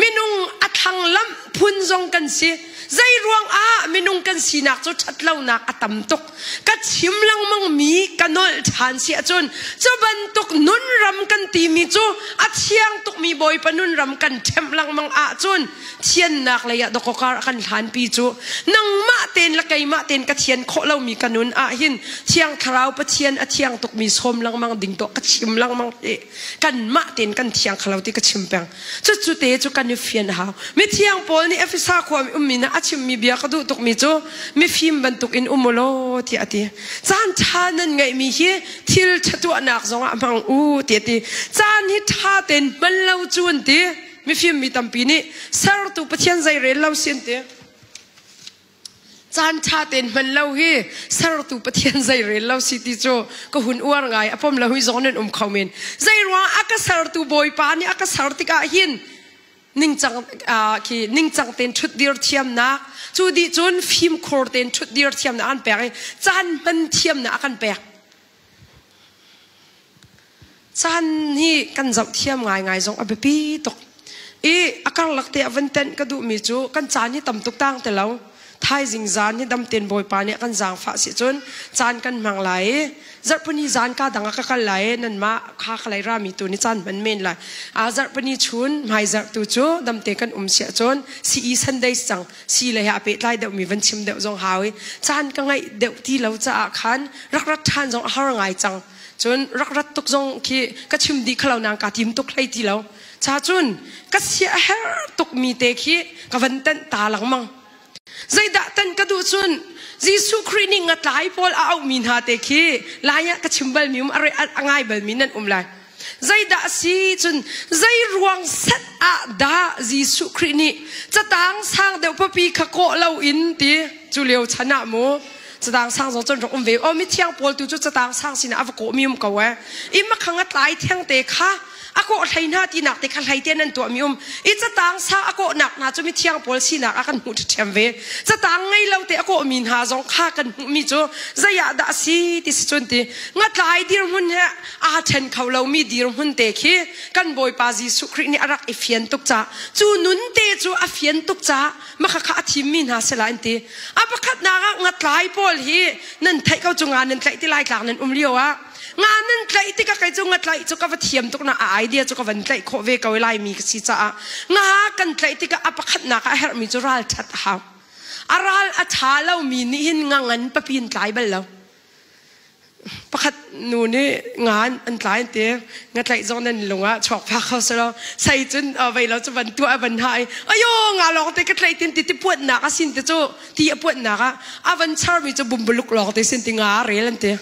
minung a thlanglamh phun zong kan si zei ruang ah minung kan sinak cu ṭhatlonak a tam tuk ka chim lengmang mi ka nolh ṭhan si ahcun cu bantuk nunram kan timi cu a thiang tukmi Bawipa nunram kan ṭhemh lengmang ahcun thiannak lei ah dawkawkar a kan hlanpi cu nangmah tein le keimah tein ka thian khawh lomi ka nun ah hin thiang thlarau Pathian a thiang tukmi sawm lengmang ding tuah ka chim lengmang hi kanmah tein kan thiang kho lo ti ka chim peng cucu te cu kan i fian hau mithiang Paul nih Efesa khua ummi na a chimmi bia ka duh tukmi cu mifim bantuk in um ulaw tiah a ti caan ṭha nan ngeihmi hi thil ṭha tuahnak zongah hmang u tiah a ti caan hi ṭha tein hman lo cu an ti Mifim mi tampi nih sertu Pathian zei rel lo sin ti. Caan ṭha tein hman lo hi sertu Pathian zei rel lo si ti cu ka hun uar ngai a pom lo hi zong nan um kho men. Zei ruang a ka sertu Bawipa nih a ka ser tikah hin ningcang khi ningcang tein ṭhutdir thiamnak cu dih cun fimkhur tein ṭhutdir thiamnak an pek i caan hman thiamnak a kan pek. Caan hi kan zoh thiam ngaingai zong a biapi tuk. I a karlak te ah van tenh ka duhmi cu kan caan hi tam tuk tang ti lo. Thaizing zaan hi dam tein Bawipa nih a kan zaangfah si cun caan kan hmang lai i zarhpini zaan ka dang ah ka kal lai i nanmah kha ka lei rami tu nih caan hman men lai. A zarhpini chun hmaizarh tu cu damte kan um siah cun CE Sundays cang si le he a pehtlai deuhmi van chim deuh zong hau i caan ka ngeih deuh ti lo caah khan rak rat ṭhan zong a har ngai cang cun rak rat tuk zong khi ka chim dih khalo nang ka tim tuk hlei ti lo cha cun ka sia a her tuk mi te khi ka van tenh ta lengmang zeidah tan ka duh cun Jesuh Khrih nih ngatlai pawl a auhmi hna te khi lai ah ka chim bal mi um a ngai bal mi nan um lai Zeidah a si cun zei ruang set ah dah Jesuh Khrih nih catang sang deuh papi kha kawh loin ti cu lio chan ah mu catang sang zong cun rak um ve o mithiang pawl tu cu catang sang sinah a va kawh mi um ko eh i makhang a tlai theng te kha a kawh hlei hna tinak te kha hlei te nan tuah mi um i catang sang a kawhnak hna cu mithiang pawl sinak ah kan hmuh ṭhiam ve catang ngei lo te a kawh mi hna zong kha kan hmuh mi cu zei ah dah a si ti si cun ti ngatlai dirhmun he aa ṭhen kho lomi dirhmun te khi kan Bawipa Jesuh Khrih nih a rak i fian tuk ca cu nun te cu a fian tuk ca maka kha a thimmi hna sila an ti a pakhatnak ah ngatlai pawl hi nan theih ko cu nga nan tlaih ti lai tlak nan um lio ah nga nan tlaih tikah kei cu ngatlaih cu ka va thiam tuk na a idea cu ka van tlaih khawh ve ko laimi ka si caah nga kan tlaih tikah a pakhatnak ah a herhmi cu ral ṭhat a hau a ral a ṭha lomi nih hin nga ngan papi in tlai bal lo Pakhat nu nih nga an tlai an ti. Nga tlaih zong nan lung ah chuak phak kho si lo. Sei cun vei lo cu van tuah van ha i ayo nga lawng te ka tlaih tin ti ti puannak a sin te cu ti a puannak ah a van charmi cu bumbuluk lawng te sin ti nga rel an ti.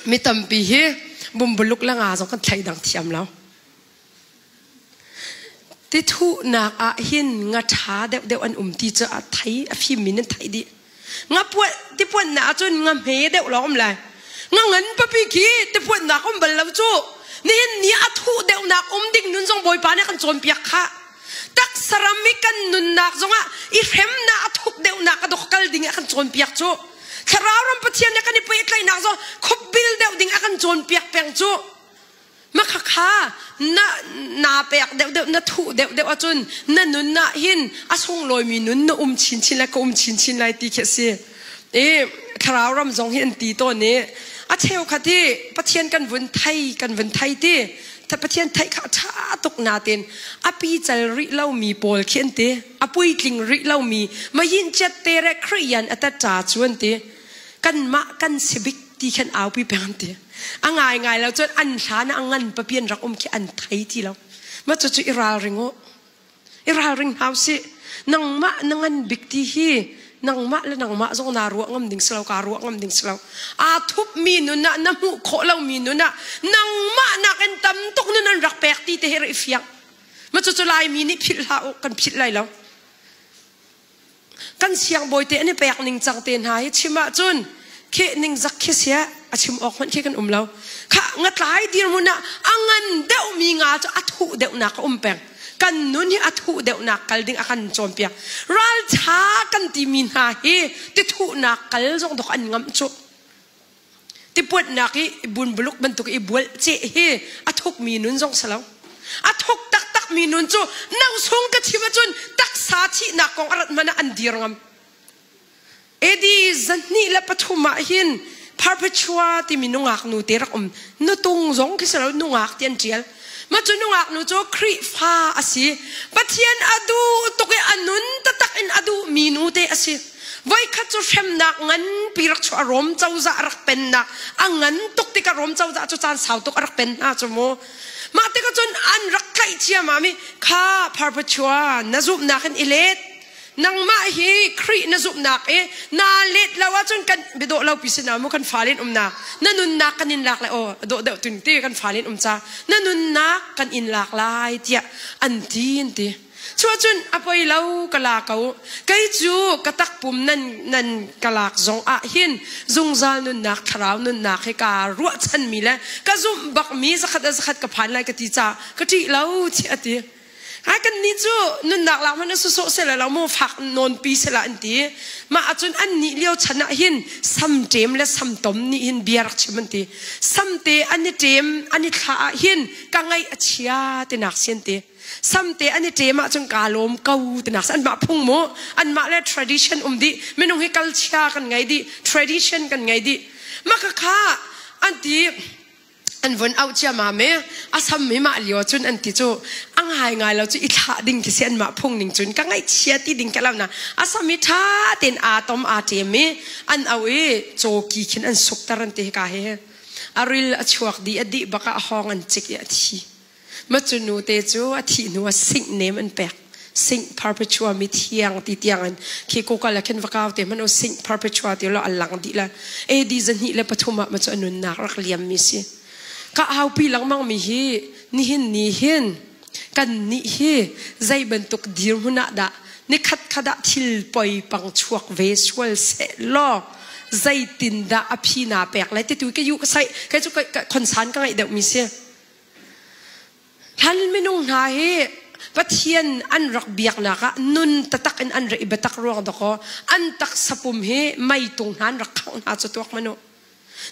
Mi tampi hi bumbuluk le nga zong kan thlei dang thiam lo. Tithuhnak ah hin nga ṭha deuhdeuh an um ti cu a thei a fimmi nan theih dih. Nga puanh tipuanhnak ahcun nga hme deuh lawng um lai. Nga ngan papi khi tipuanhnak um bal lo cu. Nihin ni a thuh deuhnak um ding nun zong Bawipa nih a kan cawnpiak khah. Taksaram i kan nunnak zongah i hremnak a thuk deuhnak a dok kal ding a kan cawnpiak cu. Thlarau ram Pathian le kan i pehtlaihnak zong khupbil deuh ding a kan cawnpiak peng cu. Makhakha na na pek deuh deuh na thuh deuh deuh ahcun na nun ah hin a sunglawimi nun na um chinchin lai ka um chinchin lai ti khi a si. I thlarau ram zong hi an ti tawn i a cheukhat hi Pathian kan vun thei kan vun thei ti Pathian theih kha a ṭha tuk natin a pical rih lomi pawl khi an ti a puitling rih lomi mayin chiat te re Khriyan a tat ṭa cu an ti kanmah kan si bik ti khan aupi peng an ti a ngai ngai lo cun an hlan ah a ngan papian rak um khi an thei ti lo ma cu cu i ralring u i ralring hau si nangmah na ngan bik ti hi nangmah le nangmah zong naa ruah ngam ding si lo kaa ruah ngam ding si lo aa thup mi nun ah na hmuh khawh lo mi nun ah nangmah nakin tam tuk nun an rak pek ti te hi rak i fiang ma cu cu laimi nih philh hlah u kan philh lai lo Kan siangbawi te an i pek ning cang te hna hi chim ahcun kheh ning zak khi sia a chim awk hmanh khi kan um lo. Kha ngatlai dirhmun ah a ngan deuhmi nga cu a thuh deuhnak a um peng. Kan nun hi a thuh deuhnak kal ding a kan cawnpiak. Ralṭha kan timi hna hi tithuhnak kal zong dok an ngamh cu. Tipuatnak i bunbuluk bantuk i bual ceh hi a thukmi nun zong si lo. A thuk taktakmi nun cu nosung ka chim ahcun taksa thihnak kong a rat hmanh ah an dir ngam. AD 203 ah hin Perpetua timi nungak nu te rak um. Nutung zong khi si lo nungak ti an ṭial. Mah cu nungak nu cu Khrihfa a si. Pathian a duh tuk i a nun taktak in a duhmi nu te a si. Voikhat cu hremnak nganpi rak chuah Rom cozah rak pennak a ngan tuk tikah Rom cozah cu caan sau tuk a rak pen hna cu mu. Mah tikah cun an rak tlaih ciammam i kha Perpetua na zumhnak in i let. Nangmah hi Khrih na zumhnak i naa let lo ahcun kan biadawh lo pi sinah mu kan fale in umnak na nunnak kan in lak lai aw dawh deuh tun ti kan fale in um ca na nunnak kan in lak lai tiah an ti an ti. Cuahcun a poi lo ka la ko. Kei cu ka takpum nan nan ka lak zong ah hin zungzal nunnak thlarau nunnak hi kaa ruahchanmi le ka zumh bakmi zakhat a zakhat ka phan lai ka ti ca ka ṭih lo tiah a ti. Ai kan nih cu nunnak lak hmanh sawsawh sela lo mu fak nawnpi sela an ti. Mah ahcun an nih lio chan ah hin samṭem le samtom nih hin bia rak chim an ti. Samte an i ṭem an i thlah ah hin ka ngaih a chia tinak si an ti. Samte an i ṭem ahcun kaa lawm ko tinak anmah phung mu anmah le tradition um dih minung hi kalchia kan ngei dih tradition kan ngei dih mah kha an ti an vun auh ciamam i a sam hi mah lio cun an ti cu a ngai ngai lo cu i thlah ding khi si anmah phung ning cun ka ngaihchia ti ding ka lo na a sam hi ṭha tein aa tom aa ṭem i an auh i cawki khin an sukter an ti hika hi a ril a chuak dih a dih bak ah a hawng an cik i a thi Macu nute cu a thih hnu ah singh nem an pek. Singh perpetua mi thiang ti tiang in khi kokal ah khin va kau te hmanh u singh perpetua ti lo an lang dih la. AD 203 ah macu a nunnak rak liam mi si. Ka aupi lengmang mi hi nihin ni hin kan nih hi zei bantuk dirhmun ah dah nikhat khat ah thil poi pang chuak ve sual seh law zeitin dah a phi na pek lai ti tu ka yu ka sai kai cu ka khonsan ka ngaih deuh mi si. Hlan minung hna hi Pathian an rak biaknak ah nun taktak in an rak i biatak ruang dakaw an taksa pum hi meitung hna an rak khangh hna cu tuak manu.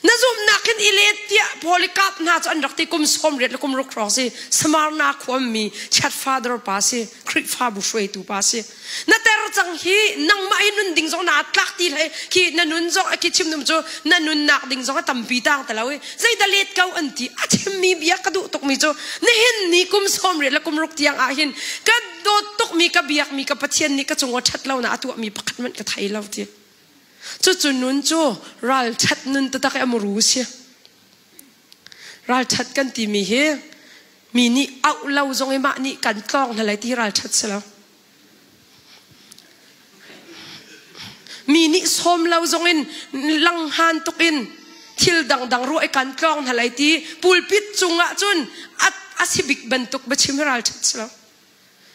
Na zumhnak hin i let tiah Polycarp hna cu an rak ti kum 80 le kum ruk hrawng si Smyrna khuami chat father pa si Khrihfabu hruaitu pa si. Na ter cang hi nangmah hi nun ding zong naa tlak ti hlei khi na nun zong a khi chim num cu na nunnak ding zong a tampi tang te lo i zei let ko an ti a chimmi bia ka duh tukmi cu nihin ni kum 80 le kum ruk tiang ah hin ka dawt tukmi ka biakmi ka Pathian nih ka cung a ṭhat lo na a tuahmi pakhat hmanh ka thei lo ti cucu nun cu ralṭhat nun taktak i a muru si ralṭhat kan timi hi mi nih auh lo zong i mah nih kan tlawng hna lai ti ralṭhat si lo Mi nih sawm lo zongin langhan tukin thil dangdang ruah i kan tlawng hna lai ti pulpit cungah cun a si bik bantuk biachim hi ralṭhat si lo.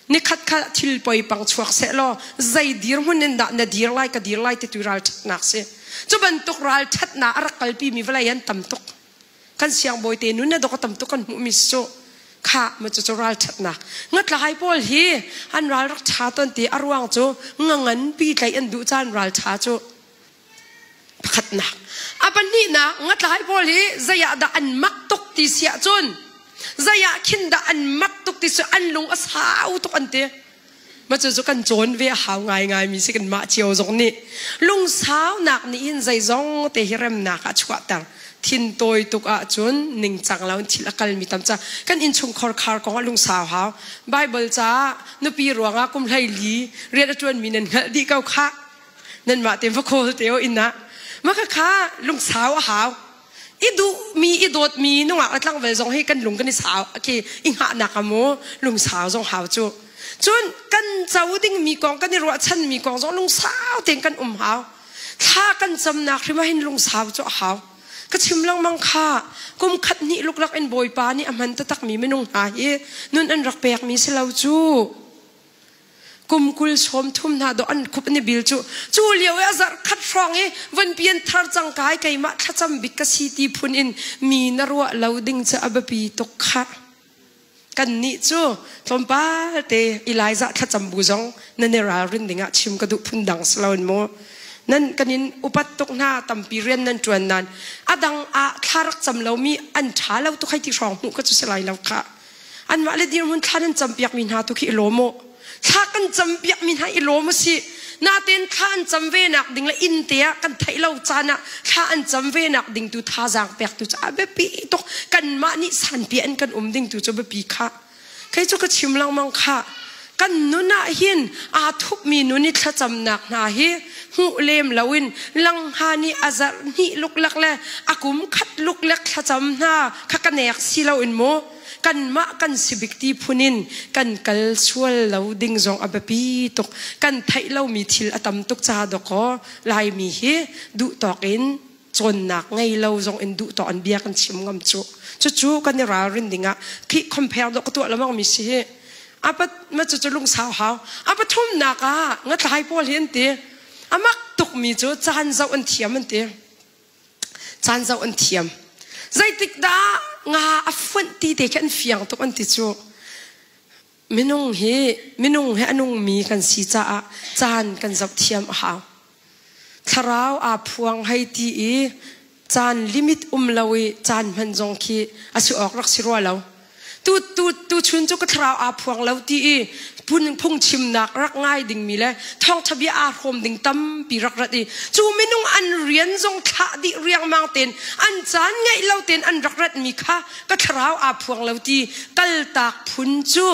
Nikhat kha thil poi pang chuak seh law zei dirhmun in dah na dir lai ka dir lai ti tu ralṭhatnak si. Cu bantuk ralṭhatnak a rak kalpi mi vawlei an tam tuk. Kan siangbawi te nun na dok a tam tuk kan hmuhmi cu kha ma cu cu ralṭhatnak ngatlai pawl hi an ral rak ṭha ton ti a ruang cu nga nganpi tlaih an duh caan ral ṭha cu. Pakhatnak. A pahnihnak, ngatlai pawl hi zei ah dah an mak tuk ti si ahcun zei ah khin dah an mak tuk ti si an lung a sau tuk an ti. Ma cu cu kan cawn ve a hau ngaingai mi si kan mah cio zong nih lungsaunak nih hin zeizong te hi remnak ah chuahter thin tawi tuk ahcun ningcang lo in thil a kalmi tam ca kan innchungkhar khar kong ah lungsau hau Bible caah nupi ruangah kum 14 rian a ṭuanmi nan hngalh dih ko khah nanmah te va khawl te o inn ah maka kha lungsau a hau i duhmi i dawtmi nungak le tlangval zong hi kan lung kan i sau khi i hngahnak a mu lungsau zong hau cu cun kan co dingmi kong kan i ruahchanmi kong zong lungsau tein kan um hau thla kan camnak hrim ah hin lungsau cu a hau ka chim lengmang kha kum khat hnih luklak in bawipa nih a hman taktakmi minung hna hi nun an rak pekmi si lo cu Kum 20 sawm thum hna dawh an khup an i bil cu. Cu lio i a zarh khat hrawng i von pian thar cang kai keimah thlacam bik ka si ti phun in mi na ruah lo ding cu a biapi tuk khah. Kannih cu tlawmpal te Elijah thlacam bu zong nan i ralrin dingah chim ka duh phun dang si loin mu. Nan kan in upat tuk hna tampi rian nan ṭuan nan a dang ah thla rak cam lomi an ṭha lo tuk hei ti hrawng hmuh ka cu si lai lo khah. Anmah le dirhmun thla nan campiakmi hna tu khi i lawm u. Thla kan campiakmi hna i lawm u sih. Natein thla an cam ve nak ding le inn te ah kan theih lo caan ah thla an cam ve nak ding tu thazaang pek tu cu a biapi tuk. Kanmah nih sanpi an kan um ding tu cu biapi khah. Kei cu ka chim lengmang khah. Kan nun ah hin aa thupmi nun i thlacamnak hna hi hmuh lem loin langha nih a zarh hnih luklak le a kum khat luklek thlacam hna kha ka nek si loin mu kanmah kan si bik ti phun in kan kal sual lo ding zong a biapi tuk kan theih lomi thil a tam tuk ca dawkaw Laimi hi duh tawk in cawnnak ngei lo zong in duh tawk an bia kan chim ngam cu cucu kan i ralrin ding ah khi compare dawh ka tuah lamang mi si hi apat ma cu cu lungsau hau a pathumnak ah ngatlai pawl hi an ti amak tuk mi cu caan zoh an thiam an ti Caan zoh an thiam. Zeitik dah nga a fuanh ti te khi an fiang tuk an ti cu. Minung hi minung hi a nungmi kan si caah caan kan zoh thiam a hau. Thlarau aa phuang hei ti i caan limit um lo i caan hman zong khi a si awk rak si rua lo. Tu tu tu chun cu ka thlarau aa phuang lo ti i phun phungchimnak rak ngai dingmi le thawngtha bia aa hrawm ding tampi rak rat i cu minung an rian zong thlah dih riangmang tein an caan ngeih lo tein an rak ratmi kha ka thlarau aa phuang lo ti kaltak phun cu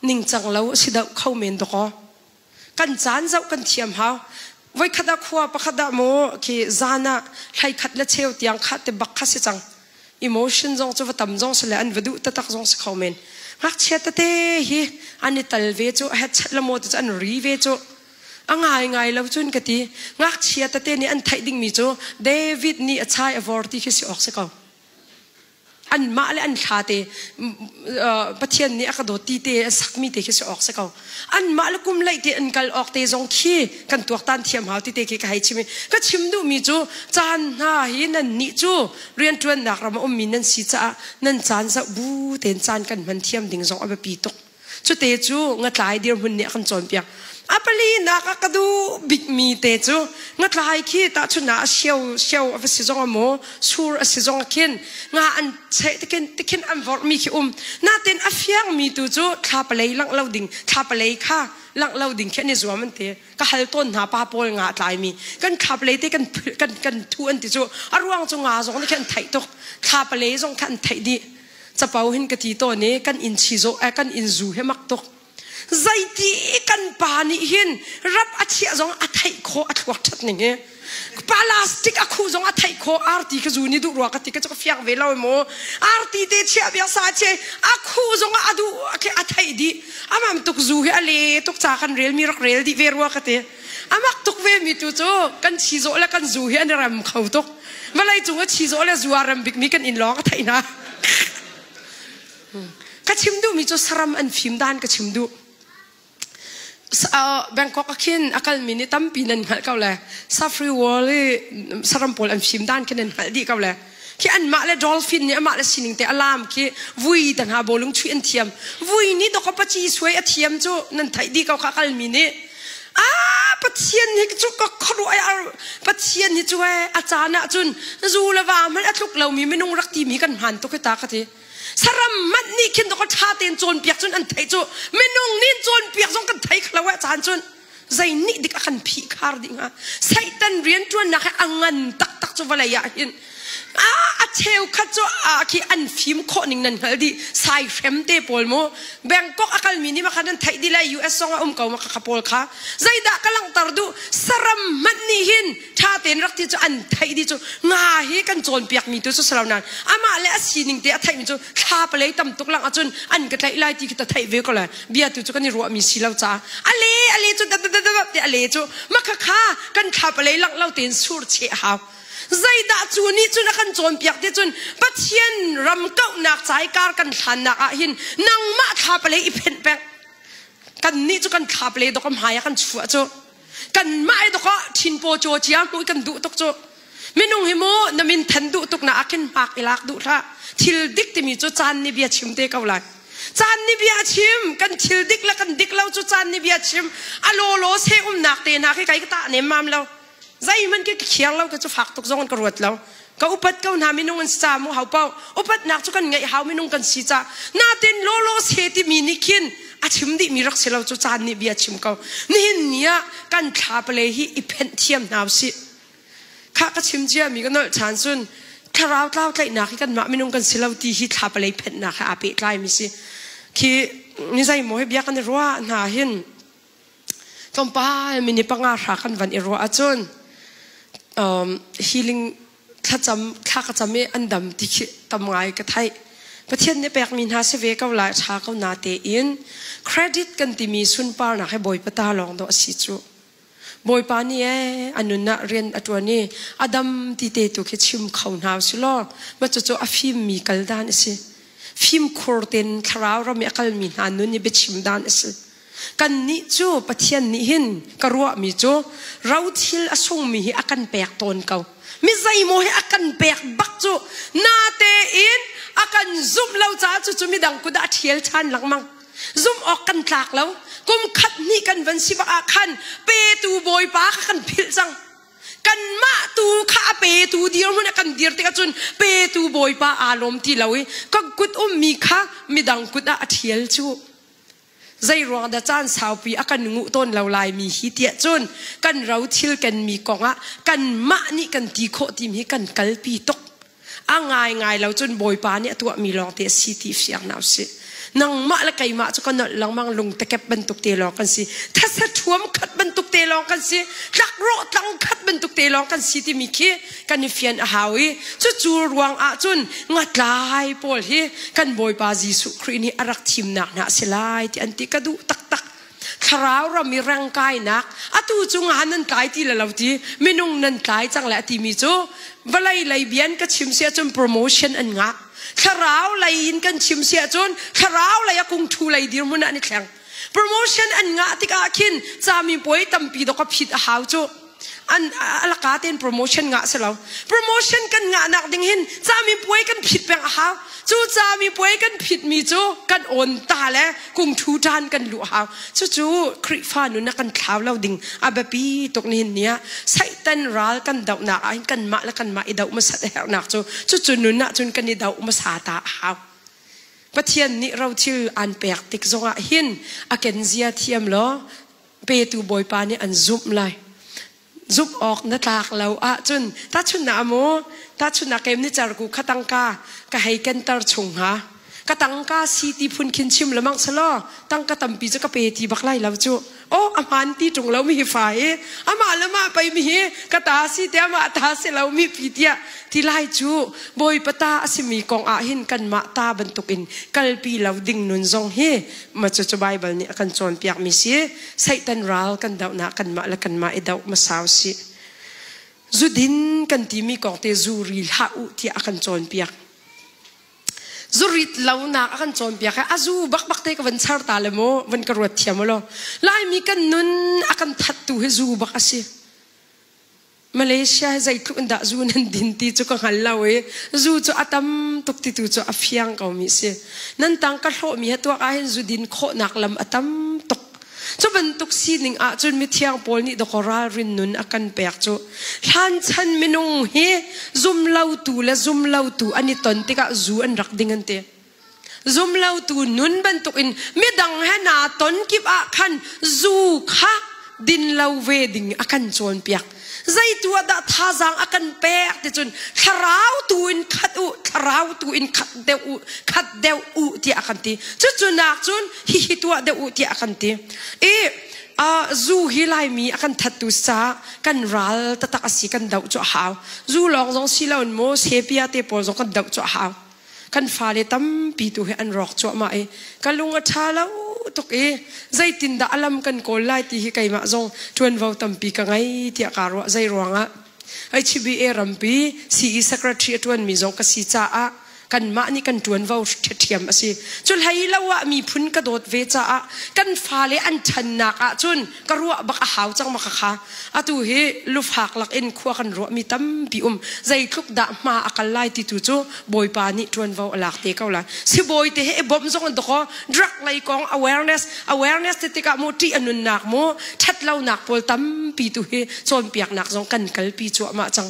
ningcang lo a si deuh kho men dawkaw kan caan zoh kan thiam hau voikhat ah khua pakhat ah maw khi zan ah hlei khat le cheu tiang kha te bak kha si cang emotion zong cu va tam zong si le an va duh taktak zong si kho men ngakchia tete hi an i tal ve cu a het la maw te cu an ri ve cu a ngai ngai lo cun ka ti ngakchia tete nih an theih dingmi cu David nih a chai a vor ti khi si awk si ko anmah le an thla te Pathian nih a ka dawt ti te a sakmi te khi si awk si ko anmah le kum leih te an kal awk te zong khi kan tuaktan thiam hau ti te khi ka hei chim i ka chim duhmi cu caan hna hi nan nih cu rianṭuannak ram a ummi nan si caah nan caan zoh bu tein caan kan hman thiam ding zong a biapi tuk Cute cu ngatlai dirhmun nih a kan cawnpiak. A palinak a ka duh bikmi te cu ngatlai khi tahchunhnak a sio sio a va si zong a maw sur a si zong ah khin nga an cheh tikhin tikhin an vorhmi khi um. Natin a fiangmi tu cu thla palei langh lo ding thla palei kha langh lo ding khi an i zuam an ti. Ka hal tawn hna pa pawl nga a tlaimi kan thla palei te kan kan kan thu an ti cu a ruang cu nga zong nih khin an theih tuk. Thla palei zong kha an theih dih. Capo hin ka ti tawn i kan inn chizaw eh kan inn zu he mak tuk. Zeiti kan pa nih hin rap a chiah zong a theih khawh a thluak ṭhat ning hi. Plastic a khuh zong a theih khawh arti ka zu ni duh rua ka ti ka cu ka fiang ve lo mu. Arti te chiah biak sa che a khuh zong a duh a theih dih. Amam tuk zu hi a le tuk ca kan rel mi rak rel dih ve rua ka ti. Amak tuk ve mi tu cu kan chizawh le kan zu hi an i rem kho tuk. Vawlei cung a chizawh le zu aa rem bikmi kan inn lawng a theih hna. Ka chim duhmi cu saram an fim dan ka chim duh. Bangkok ah khin a kalmi nih tampi nan hngalh ko le Safari World i saram pawl an fim dan khi nan hngalh dih ko le khi anmah le dolphin nih amah le sining te alam khi vui te hna bawlung chuih an thiam vui nih dawk paci suai a thiam cu nan theih dih ko kha kalmi nih ah! Pathian hi cu ka khuaruah Pathian hi cu ee a caan ah cun zu le va hmanh a tluk lomi minung rak timi kan hmaan tuk hi ta ka ti. Saram hmanh nih khin ka ṭha tein cawnpiak cun an theih cu minung nih cawnpiak zong kan thei kho lo eh caan cun zei nih dik a kan phih khar dih hnga. Satan rianṭuannak hi a ngan taktak cu vawlei ah hin a cheukhat cu khi an fim khawh ning nan hngalh dih saihrem te pawl mu Bangkok a kalmi nih makhan an theih dih le US zong a um ko ma kha pawl kha zeidah ka langhter duh saram hmanh nih hin ṭha tein rak ti cu an theih dih cu nga hi kan cawnpiak mi tu cu si lo nain amah le a sining te a theih mi cu thla palei tam tuk lang ahcun an ka tlaih lai ti khi ta theih ve ko le bia tu cu kan i ruah mi si lo caah ale ale cu da da da da te ale cu makha kha kan thla palei langh lo tein sur cheh hau Zeidah cu nih cun a kan cawnpiak ti cun Pathian ram kauhnak ca i kar kan hlannak ah hin nangmah thla palei i phenh peng. Kannih cu kan thla palei dok hmai ah kan chuah cu. Kanmah i dok ah thinpaw caw cia hmuh kan duh tuk cu. Minung hi mu na min than duh tuk na ah khin hmak i lak duh hlah. Thil dik timi cu caan nih bia chim te ko lai. Caan nih bia chim kan thil dik le kan dik lo cu caan nih bia chim a lawlaw se umnak te hna khi kai ka tah nem mam lo. Zeihmanh khi ka khiar lo ka cu fak tuk zong in ka ruat lo. Ka upat ko hna minung an si ca mu hau pau. Upatnak cu kan ngeih hau minung kan si ca. Natin lawlaw se timi nih khin a chim dihmi rak si lo cu caan nih bia chim ko. Nihin ni ah kan thla pale hi i phenh thiam hna usih. Khah ka chim cia mi ka nolh ṭhan cun thlarau tlau tlaihnak hi kanmah minung kan si lo ti hi thla palei phenhnak he aa pehtlai mi si. Khi ni zeimaw hi bia kan i ruah hna hin Tlawmpal minute panga hra kan van i ruah ahcun um, healing thlacam thla ka cam i an dam ti khi tam ngai ka theih. Pathian nih pekmi hna si ve ko lai ṭha ko na tein credit kan timi sunparnak hi Bawipa ta lawng dawh a si cu. Bawipa nih ee a nun ah rian a ṭuan i a dam ti te tu khi chim kho hna usih law mah cucu a fimmi kal dan a si. Fimkhur tein thlarau ram i a kalmi hna nun i biachim dan a si. Kannih cu Pathian nih hin ka ruahmi cu rothil a sungmi hi a kan pek tawn ko. Mi zeimaw hi a kan pek bak cu natein a kan zumh lo caah cucu midang kut ah a ṭhial ṭhan lengmang. Zumh awk kan tlak lo. Kum khat hnih kan van si bak ah khan petu Bawipa kha kan philh cang. Kanmah tu kha a petu dirhmun ah kan dir tikah cun petu Bawipa aa lawm ti lo i ka kut ummi kha midang kut ah a ṭhial cu. Zeiruang dah caan saupi a kan nguh tawn lo laimi hi tiah cun kan ro thil kenmi kongah kanmah nih kan ti khawh timi hi kan kalpi tuk. A ngaingai lo cun Bawipa nih a tuahmi lawngte a si ti fiang hna usih. Nangmah le keimah cu ka nolh lengmang lungtekep bantuk te lawng kan si. Thasa ṭhuam khat bantuk te lawng kan si. Tlakrawh tlang khat bantuk te lawng kan si timi khi kan i fian a hau i cucu ruang ah cun ngatlai pawl hi kan Bawipa Jesuh Khrih nih a rak thimnak hna a si lai ti an ti ka duh taktak thlarau ram i reng kainak atu cu nga nan tlai ti le lo ti minung nan tlai cang le a timi cu vawlei lei bian ka chim si ahcun promotion an ngah thlarau lei in kan chim si ahcun thlarau lei a kung thu lei dirhmun ah an i thleng promotion an ngah tikah khin cami puai tampi dok a phit a hau cu an alaka tein promotion ngah si lo promotion kan ngah nak ding hin cami puai kan phit peng a hau cu cami puai kan phit mi cu kan on ta le kung thu tan kan lu hau cucu Khrihfa nun ah kan thlau lo ding a biapi tuk ni hin ni ah Satan ral kan dohnak ah hin kanmah le kanmah i doh hmasat a herhnak cu cucu nun ah cun kan i doh hmasa ta a hau Pathian nih rothil an pek tik zongah hin a ken zia thiam law petu Bawipa nih an zumh lai. Zumh awk na tlak lo ahcun tahchunhnak maw tahchunhnak kem ni carku kha tangka ka hei kenter chung hnga. Ka tangka si ti phun khin chim lemang selaw tangka tampi cu ka pe ti bak lai lo cu. Oh a hmaan ti ṭung lo mi hi fa hi amah le mah pei mi hi ka ta si te amah ta si lo mi pi tiah ti lai cu Bawipa ta a simi kong ah hin kanmah ta bantukin kalpi lo ding nun zong hi Ma cucu Baibal nih a kan cawnpiakmi si. Satan ral kan dohnak kanmah le kanmah i doh hmasa usih. Zudin kan timi kong te zu ri hlah u tiah a kan cawnpiak. Zurit lonak a kan cawnpiak i a zu bakbak te ka van char ta le mu van ka ruat thiam u law. Laimi kan nun a kan thattu hi zu bak a si. Malaysia hi zeitluk in dah zu nan din ti cu ka hngal lo i zu cu a tam tuk ti tu cu a fiang ko mi si. Nan tang ka hlawhmi he tuak ahhin zu din khawhnak lam a tam tuk. Cu bantuk sining ahcun mithiang Paul nih dawkaw ralrin nun a kan pek cu. Hlanchan minung hi zumlotu le zumlotu an i ton tikah zu an rak ding an ti. Zumlotu nun bantukin midang he naa ton kip ah khan zu kha din lo ve ding a kan cawnpiak. Zeitu ah dah thazaang a kan pek ti cun thlarau tu in khat u, thlarau tu in khat deuh u, khat deuh u tiah a kan ti. Cucu nak cun hihi tuah deuh u tiah a kan ti. I zu hi Laimi a kan thattu caah kan ral taktak a si kan doh cu a hau. Zu lawng zong si loin maw sepia te pawl zong kan doh cu a hau. Kan fale tampi tu hi an rawk cuahmah i ka lung a ṭha lo tuk i zeitindah a lam kan kawl lai ti hi keimah zong ṭuanvo tampi ka ngei tiah kaa ruah. Zei ruangah HBA rampi CE secretary a ṭuanmi zong ka si caah kanmah nih kan ṭuanvo ṭhiam a si. Cu hlei lo ah miphun ka dawt ve caah kan fale an ṭhannak ahcun ka ruah bak a hau cang ma kha atu hi lufak lak in khua kan ruahmi tampi um. Zeitluk dah hma a kal lai ti tu cu Bawipa nih ṭuanvo a lak te ko lai. Sibawi te he i bawmh zong an dawk drug lei kong awareness awareness ti tikah mu ṭih a nunnak mu ṭhatlonak pawl tampi tu hi cawnpiaknak zong kan kalpi cuahmah cang.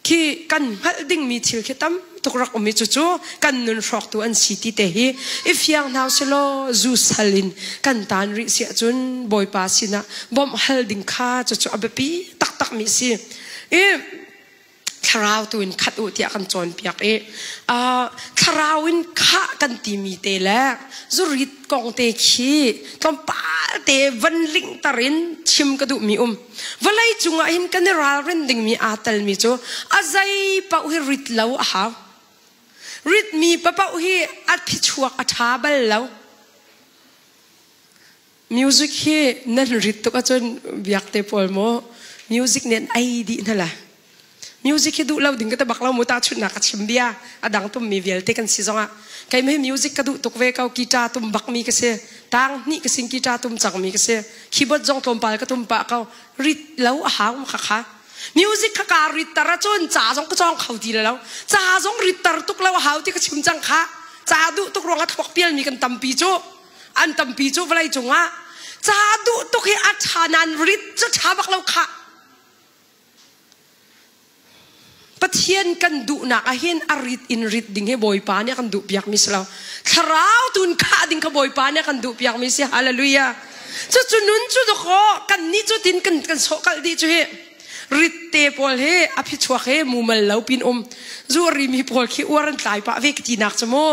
Khi kan hngalh dingmi thil khi tam tuk rak um i cucu kan nun hrawktu an si ti te hi i fiang hna selaw zu sal in kan taan rih si ahcun Bawipa sinah bawmh hal ding kha cucu a biapi taktakmi si. I thlarau tu in khat u tiah kan cawnpiak i thlarau in khah kan timi te le zurit kong te khi tlawmpal te van lingter in chim ka duhmi um. Vawlei cungah hin kan i ralrin dingmi aa telmi cu a zei paoh hi rit lo a hau. Ritmi paoh hi a phichuak a ṭha bal lo. Music hi nan rit tuk ahcun biak te pawl maw music nih an ei dih hna la. Music hi duh lo ding ka ti bak lo mu tahchunhnak ka chim bia a dang tummi vialte kan si zongah keimah hi music ka duh tuk ve ko guitar tum bakmi ka si tang hnih ka sin guitar tum cangmi ka si keyboard zong tlawmpal ka tum pah ko rit lo a hau ma kha music kha ka rit tar ahcun ca zong ka cawng kho ti lo ca zong rit tar tuk lo a hau ti ka chim cang kha ca duh tuk ruangah thluak pialmi kan tampi cu an tampi cu vawlei cungah ca duh tuk hi a ṭha nan rit cu ṭha bak lo khah. Pathian kan duhnak ah hin a rit in rit ding hi Bawipa nih a kan duhpiakmi si lo. Thlarau tun khah ding kha Bawipa nih a kan duhpiakmi si. Hallelujah. Cucu nun cu dakaw kan nih cu tin kan kan sawhkalh dih cu hi. Rit te pawl hi a phichuak hi mumal lo pin um. Zu a rimi pawl khi uar an tlai pah ve ka tinak cu mu.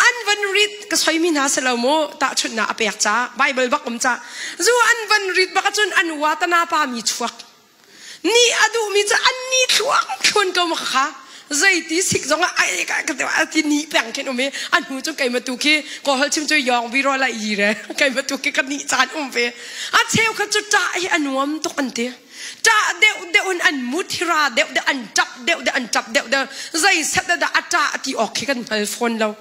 An van rit ka soimi hna si lo mu. Tahchunhnak a pek ca Bible bak um ca. Zu an van rit bak ahcun an watana pa mi chuak. Nih a duhmi cu an ni thluang thluan ko ma kha zeiti sik zong ah ai ka ka a ti ni peng khin um i a hnu cu keima tu khi kawhol chim cu yong vi ro la i re keima tu khi ka ni caan um ve a cheu kha cu ṭah hi a nuam tuk an ti ṭah deuh deuh in an muthira deuh deuh an ṭap deuh deuh an ṭap deuh deuh zei set dah a ṭah ti awk khi kan hngal fawn lo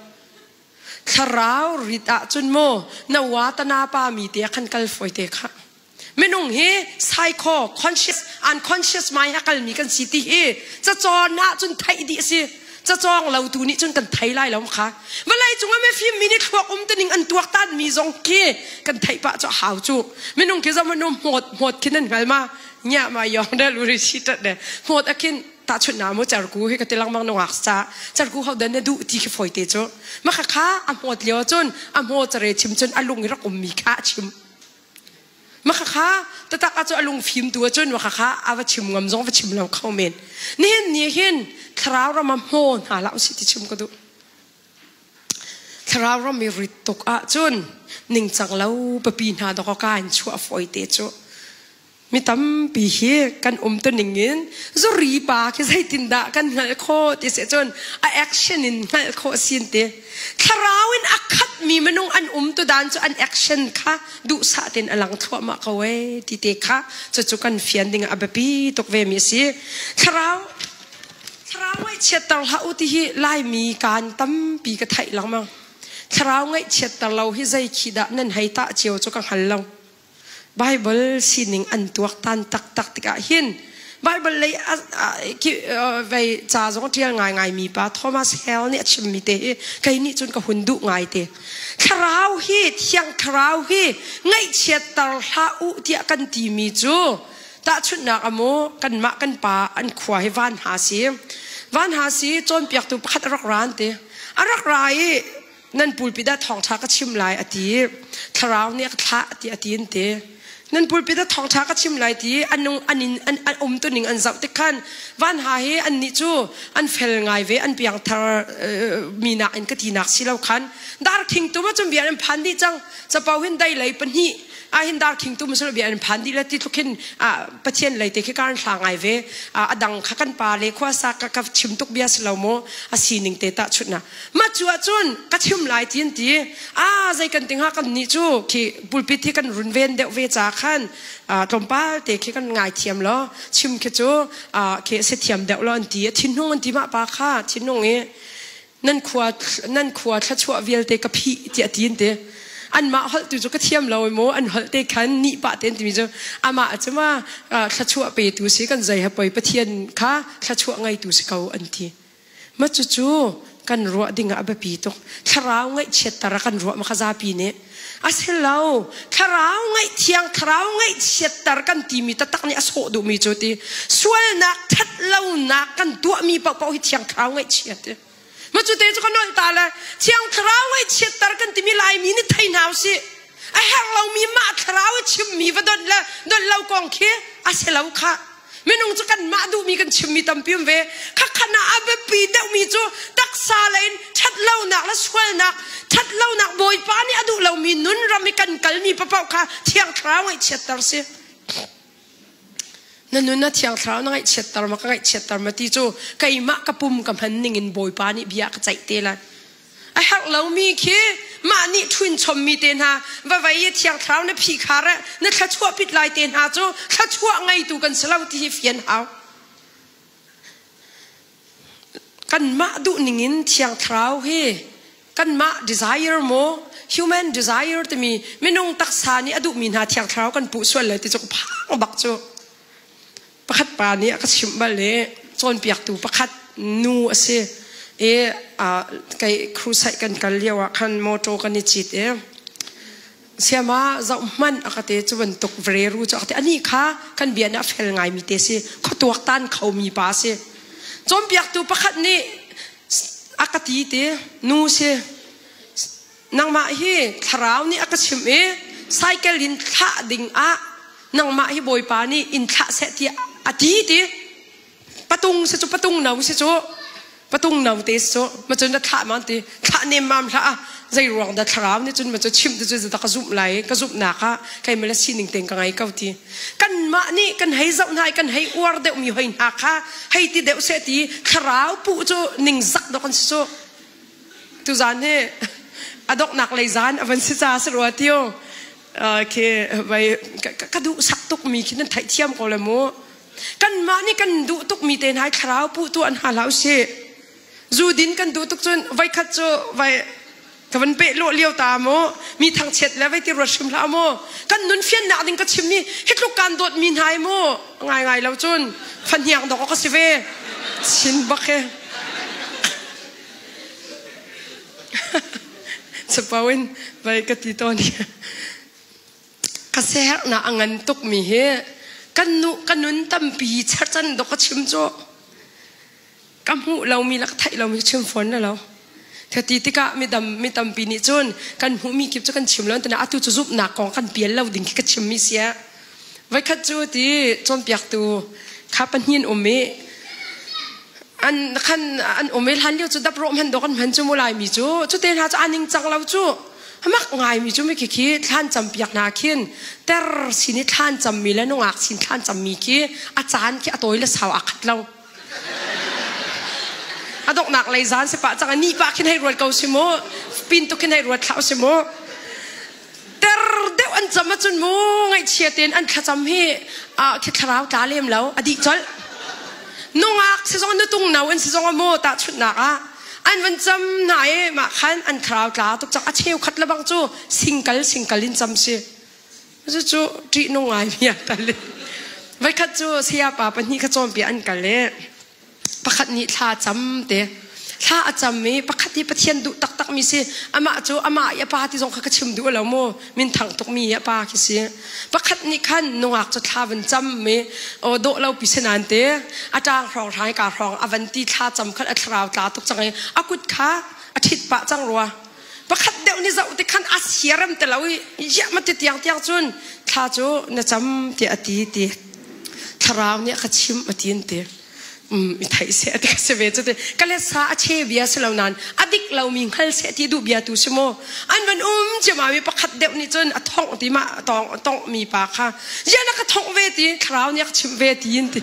thlarau rit ah cun mu na watana pa mi te khan kal foi te kha Minung hi psycho, conscious, unconscious mind a kalmi kan si ti hi cacawn ahcun theih dih a si. Cacawng lo tu nih cun kan thei lai lo kha. Vawlei cungah mifim mi nih thluak um tining an tuaktan mi zong khi kan theih pah cu hau cu. Minung khi zong nu hmawt hmawt khin an hngal ma nya ma yong de lu ri si tat de hmawt akin tahchunhnak mu cerku hi ka ti lengmang nungak ca cerku ho dan na duh ti khi foi te cu ma kha kha a hmawt lio cun a hmaw care chim cun a lung i rak um mi kha a chim. Makhakha tatak ah cu a lungfim tu ahcun makhakha a va chim ngam zong va chim lo kho men. Nihin ni hin thlarau ram ah hmaw hna hlah usih ti chim ka duh. Thlarau ram i rit tuk ahcun ningcang lo papi hna dawk ka in chuah fawi te cu. Mi tampi hi kan um tuning in zuri pa khi zeitindah kan hngalh khawh ti si cun a action in hngalh khawh sin ti. Thlarau in a khatmi minung an um tu dan cu an action kha duhsah tein a lang thluahmah ko ee ti te kha cucu kan fian ding ah a biapi tuk ve mi a si. Thlarau thlarau ngaihchiatter hlah u ti hi Laimi kaan tampi ka theih lengmang. Thlarau ngaihchiatter lo hi zei khi dah nan hei tah cio cu ka hngal lo. Baibal sining an tuaktan taktak tikah hin Bible lei vei ca zong ṭial ngaingai mi pa Thomas Hale nih a chimmi te hi kei nih cun ka hun duh ngai te. Thlarau hi thiang thlarau hi ngaihchiatter hlah u tiah kan timi cu tahchunhnak amu kanmah kan pa an khua hi van ha si. Van ha si cawnpiaktu pakhat a rak ra an ti. A rak ra i nan pulpit ah thawngṭha ka chim lai a ti. Thlarau nih a ka thlah ti a ti an ti. Nan pulpit ah thawngṭha ka chim lai ti an an in an, an um tuning an zoh tik khan van ha hi an nih cu an fel ngai ve an piangthar mi nak in ka ti nak si lo khan darkhing tum ah cun bia an phan dih cang capo hin dai lei pahnih ah hin darkhing tum silo bia an phan dih le ti tluk hin pathian lei te khi kan hla ngai ve a dang kha kan pa le khua sa ka ka chim tuk bia si lo maw a sining te ta chut na Ma cu ahcun ka chim lai ti an ti. Ah zei kan ti hnga kan nih cu khi pulpit hi kan runven deuh ve ca khan tlawmpal te khi kan ngai thiam lo chim khi cu khi si thiam deuh lo an ti. Thinhung an ti mah pa kha thinhung i nan khua nan khua thluachuah vialte ka phih tiah ti an ti. Anmah holh tu cu ka thiam lo mu an holh te khan nih pah te an timi cu amah cu ma thluachuah petu si kan zei ha poi Pathian kha thluachuah ngeitu si ko an ti. Mah cucu kan ruah ding ah a biapi tuk. Thlarau ngaihchiatter a kan ruah ma kha zapi nih. A si lo. Thlarau ngaihthiang, thlarau ngaihchiatter kan timi taktak nih a sawh duhmi cu ti. Sualnak, ṭhatlonak kan tuahmi paohpaoh hi thiang thlarau ngaihchiat ti. Mah cu te cu ka nolh ta le thiang thlarau ngaihchiatter kan timi Laimi nih thei hna usih. A herh lomi mah thlarau i chimmi va donh le donh lo kong khi a si lo khah. Minung cu kanmah duhmi kan chimmi tampi um ve. Khakhan ah a biapi deuhmi cu taksa lei in ṭhatlonak le sualnak, ṭhatlonak Bawipa nih a duh lomi nun ram i kan kalmi paoh kha Thiang Thlarau ngaihchiatter si. Na nun a Thiang Thlarau na ngaihchiatter ma ka ngaihchiatter ma ti cu keimah ka pum ka hman ning in Bawipa nih bia ka ceih te lai. A herh lomi khi mah nih ṭhuin chommi te hna vavei i Thiang Thlarau na phihkhar ah na thluachuah pit lai te hna cu thluachuah ngeitu kan si lo ti hi fian hau. Kanmah duh ningin Thiang Thlarau hi kanmah desire maw human desire timi minung taksa nih a duhmi hna Thiang Thlarau kan puh sual lai ti cu ka phang bak cu. Pakhat pa nih a ka chimh bal i cawnpiaktu pakhat nu a si i kei crusade kan kal lio ah khan motor kan i cit i siama zoh hmanh a ka te cu bantuk vreru cu a ka ti anih kha kan bia nih a fel ngaimi te si khuatuak tan khomi pa si cawnpiaktu pakhat nih a ka ti ti nu si Nangmah hi thlarau nih a ka chimh i cycle in thlah ding ah nangmah hi Bawipa nih in thlah seh tiah a ti ti. Patung si cu patung no si cu patung no te si cu ma cun na thlah ma ti thlah nem mam hlah ah zei ruang dah thlarau nih cun ma cu chimh ti cu zedah ka zumh lai ka zumhnak ah kei mala sining ten ka ngei ko ti kanmah nih kan hei zoh hna i kan hei uar deuh mi hoi hna kha hei ti deuh seh ti thlarau puh cu ningzak dawk an si cu Tuzaan hi a donghnak lei zaan a van si ca si rua tio. Khi vai ka duh sak tuk mi khi nan theihthiam ko le mu. Kanmah nih kan duh tuk mi te hna thlarau puh tu an ha hlah usih. Zu din kan duh tuk cun voikhat cu vai ka van peh lawh lio ta mu mi thangchiat le vai ti ruat hrim hlah mu kan nun fiannak ding ka chim mi hi tluk kan dawt mi hna mu ngai ngai lo cun fahniang dok ka si ve chin bak he Capo in vai ka ti tawn hi. Ka siaherhnak a ngan tukmi hi kan nu ka nun tampi cherchan dok ka chim cu ka hmuh lomi le ka theih lomi chim fawn na lo. Ti tikah midam mi tampi nih cun kan hmuhmi kip cu kan chim lo tina atu cu zumhnak kong kan pial lo ding khi ka chimmi sia. Voikhat cu ti cawnpiaktu kha pahnih um i an khan an um i hlan lio cu dap rawh hman dawk an hman cu mu laimi cu cu te hna cu a ning cang lo cu mak ngaimi cu mi khi khi thlan cam piak hna khin ter sin i thlan cammi le nungak sin thlan cammi khi a caan khi a tawi le sau aa khat lo a donghnak lei zan si pah cang ni pah khin hei ruat ko si mu pin tuk khin hei ruat thlau si mu ter deuh an cam ahcun mu ngaihchia tein an thlacam hi khi thlarau tla lem lo a dih colh nungak si zong nutung no an si zong mu tahchunhnak ah an van cam hna i mah khan an thlarau tla tuk cang a cheu khat lebang cu singkal singkal in cam si cucu ṭih nung ngai mi a tal. Voikhat cu sayapa pahnih kha cawnpiak an kal i pakhat nih thla cam te thla a cam i pakhat hi Pathian duh taktak mi si amah cu amah i a pa ti zong kha ka chim duh lo mu minthang tuk mi a pa khi si pakhat nih khan nungak cu thla van cam mi aw dawh lo pi senan te a ṭang hrawng hrai ka hrawng a van ti thla cam khan a thlarau tla tuk cang i a kut kha a ṭhit pah cang rua pakhat deuh nih zoh ti khan a siaram te lo i ya ma ti tiang tiang cun thla cu na cam tiah a ti ti thlarau nih a ka chim a ti an ti i theih seh ti ka si ve cu ti ka let sa a che bia si lo nain a dik lomi hngal seh ti duh bia tu si mu an van um ciama mi pakhat deuh nih cun a thongh ti ma tong tongh mi pa kha ya na ka thongh ve ti thlarau nih a ka chimh ve ti in ti